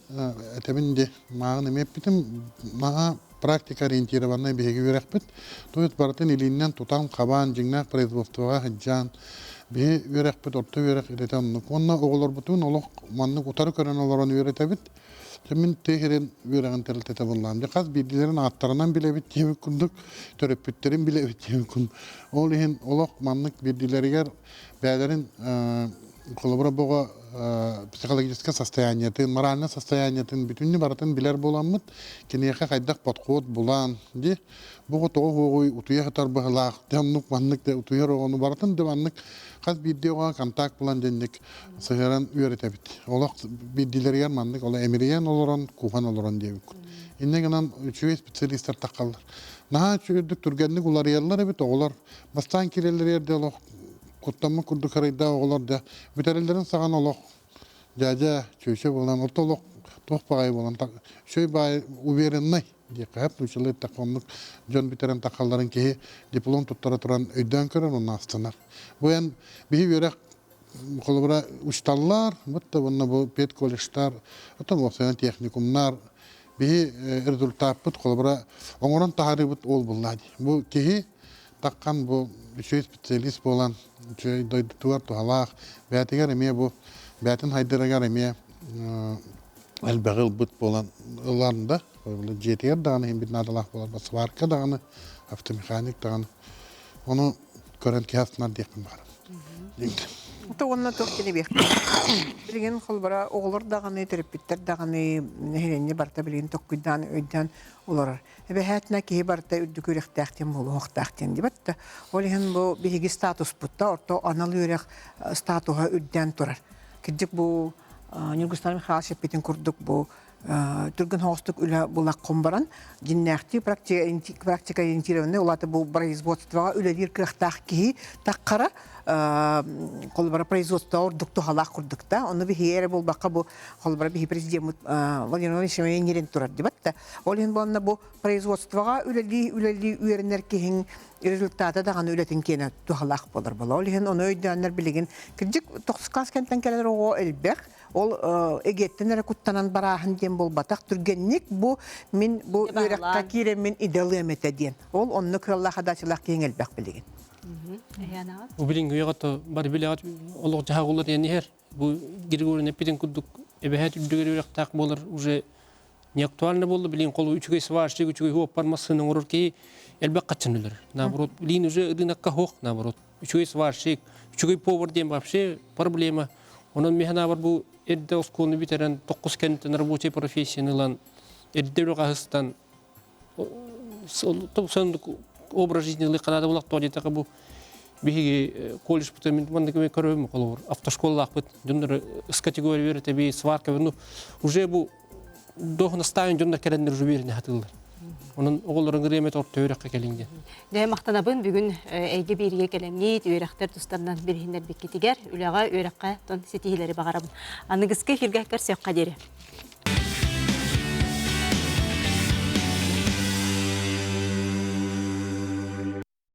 этэбин дии, мааҕын эмиэ эппитим, наһаа практика ориентированнай биһиги үөрэхпит. То есть барытын илииннэн тутан, хабаан, дьиҥнээх производствоҕа сылдьан, биһи үөрэхпит орто үөрэх идэтэ оннук. Уонна оҕолорбутун олох маннык утары көрөн олорон үөрэтэбит. Дьэ мин тыа сирин үөрэҕин тэрилтэтэ буоллаҕым. Дьэ хас биирдиилэрин ааттарынан билэбит диэбит курдук, төрөппүттэрин билэбит диэбит курдук. Ол иһин олох маннык биирдиилэригэр бэйэлэрин холобура боҕо психологическай состояниетын, моральнай состояниетын бүтүннүү барытын билэр буоламмыт, киниэхэ хайдах подход булан, дии, бу тоҕо хуоҕуй утуйа сытар быһылаах, дьэ оннук маннык да утуйар оҕону барытын да маннык хас биирдии оҕоҕо контакт булан дьэнник сыһыаран үөрэтэбит. Олох биирдиилэригэр маннык олох эмирийэн олорон, кууһан олорон диэбиккут. Инньэ гынан үчүгэй специалистар таххаллар. Наһаа үчүгэйдик түргэнник уларыйаллар эбит оҕолор. Бастаан киирэллэригэр да олох куттаммыт курдук арайдаах оҕолор да бүтэрэллэрин саҕана олох дьээдьэ чүөчэ буолан орто олох туох баҕайы буолан үчүгэй баай увереннай диэххэ сөп нууччалыы эттэххэ оннук дьон бүтэрэн таххалларын киһи диплом туттара туран өйдөөн көрөн онно астынар. Бу эн биһи үөрэх холобура учталлар, бутта уонна бу педколледжтар, оттон уопсайынан техникумнар биһи результаппыт холобура оҥорон таһаарыыбыт ол булла дии. Бу киһи таххан бу үчүгэй специалист буолан үчүгэй дойдутугар туһалаах, бэйэтигэр эмиэ бу бэйэтин хайдырыгар эмиэ элбэҕи ылбыт буолан ылан да дьиэтигэр даҕаны иһин бит наадалаах буолар сварка даҕаны автомеханик даҕаны ону көрөн киһи астынар диэхпин баҕарабын. Ото уонна туох диэбиэхпин. Билигин холбора оҕолор даҕаны, төрөппүттэр даҕаны нэһилиэнньэ барыта билигин токкуйдаан, өйдөөн олорор. Эбэһээтинэ киһи барыта үрдүк үөрэхтээх диэн буолуохтаах диэн дибэт да. Ол иһин бу биһиги статуспут да орто анал үөрэх статуһа үрдээн турар. Кырдьык бу Ньургустан Михайлович эппитин курдук бу түргэн соҕустук үлэ булаххын баран дьиннээхтии практика ориентированный улаата бу производствоҕа үлэлиир кыахтаах киһи таххара холобура производство ордук туһалаах курдук да ону биһиги эрэ буолбакка бу холобура биһи президеммит Владимир Владимирович нерен турар дибат да ол иһин буолна бу производствоҕа үлэлии үлэлии үөрэнэр киһиҥ результата даҕаны үлэтин киэнэ туһалаах буолар буола ол иһин ону өйдөөннөр билигин кырдьык тохсус кэнтэн кэлэр оҕо элбэх Ол эгиэттэн эрэ куттанан барааһын диэн буолбатах. Түргэнник бу мин бу үөрэххэ киирэммин идэлыам этэ диэн. Ол онно кыаллаах хадачылаах киһиҥ элбэх билигин. Бу билиҥҥи үйэҕэ то бары билэҕит олох дьаһаҕылар диэн иһэр. Бу Григорий эппитин курдук эбэһээт үрдүгэр үөрэхтээх буолар уже не актуально буолла. Билин холу үчүгэй сварщик, үчүгэй хуоппар массыына оҥорор киһи элбэх хаччын өлөр. Наоборот, билин уже рынокка хоох наоборот. Үчүгэй сварщик, үчүгэй повар диэн вообще проблема. Онон мин санаабар бу эрдэ оскуоланы бүтэрэн токкус кэнниттэн рабочай профессияны ылан эрдэ үлэҕэ тупсан образ жизни ылыахха наада буолах тоҕо диэтэххэ бу биһиги колледжпыт мин маннык эмэ көрөбүм холобур автошколалаахпыт дьоннор с категория үөрэтэби сварка ну уже бу дуоһунастаан дьоннор кэлэннэр уже үөрэнэ сатыыллар. Онон оҕолорун ырыамет орто үөрэххэ кэлиҥ диэн. Дьэ, махтанабын бүгүн эйгэ биэриигэ кэлэҥҥит, үөрэхтэр тустарынан билиһиннэрбиккитигэр, үлэҕэ, үөрэххэ тон ситиһиилэри баҕарабын. Аныгыскы эфиргэ көрсүөххэ диэри.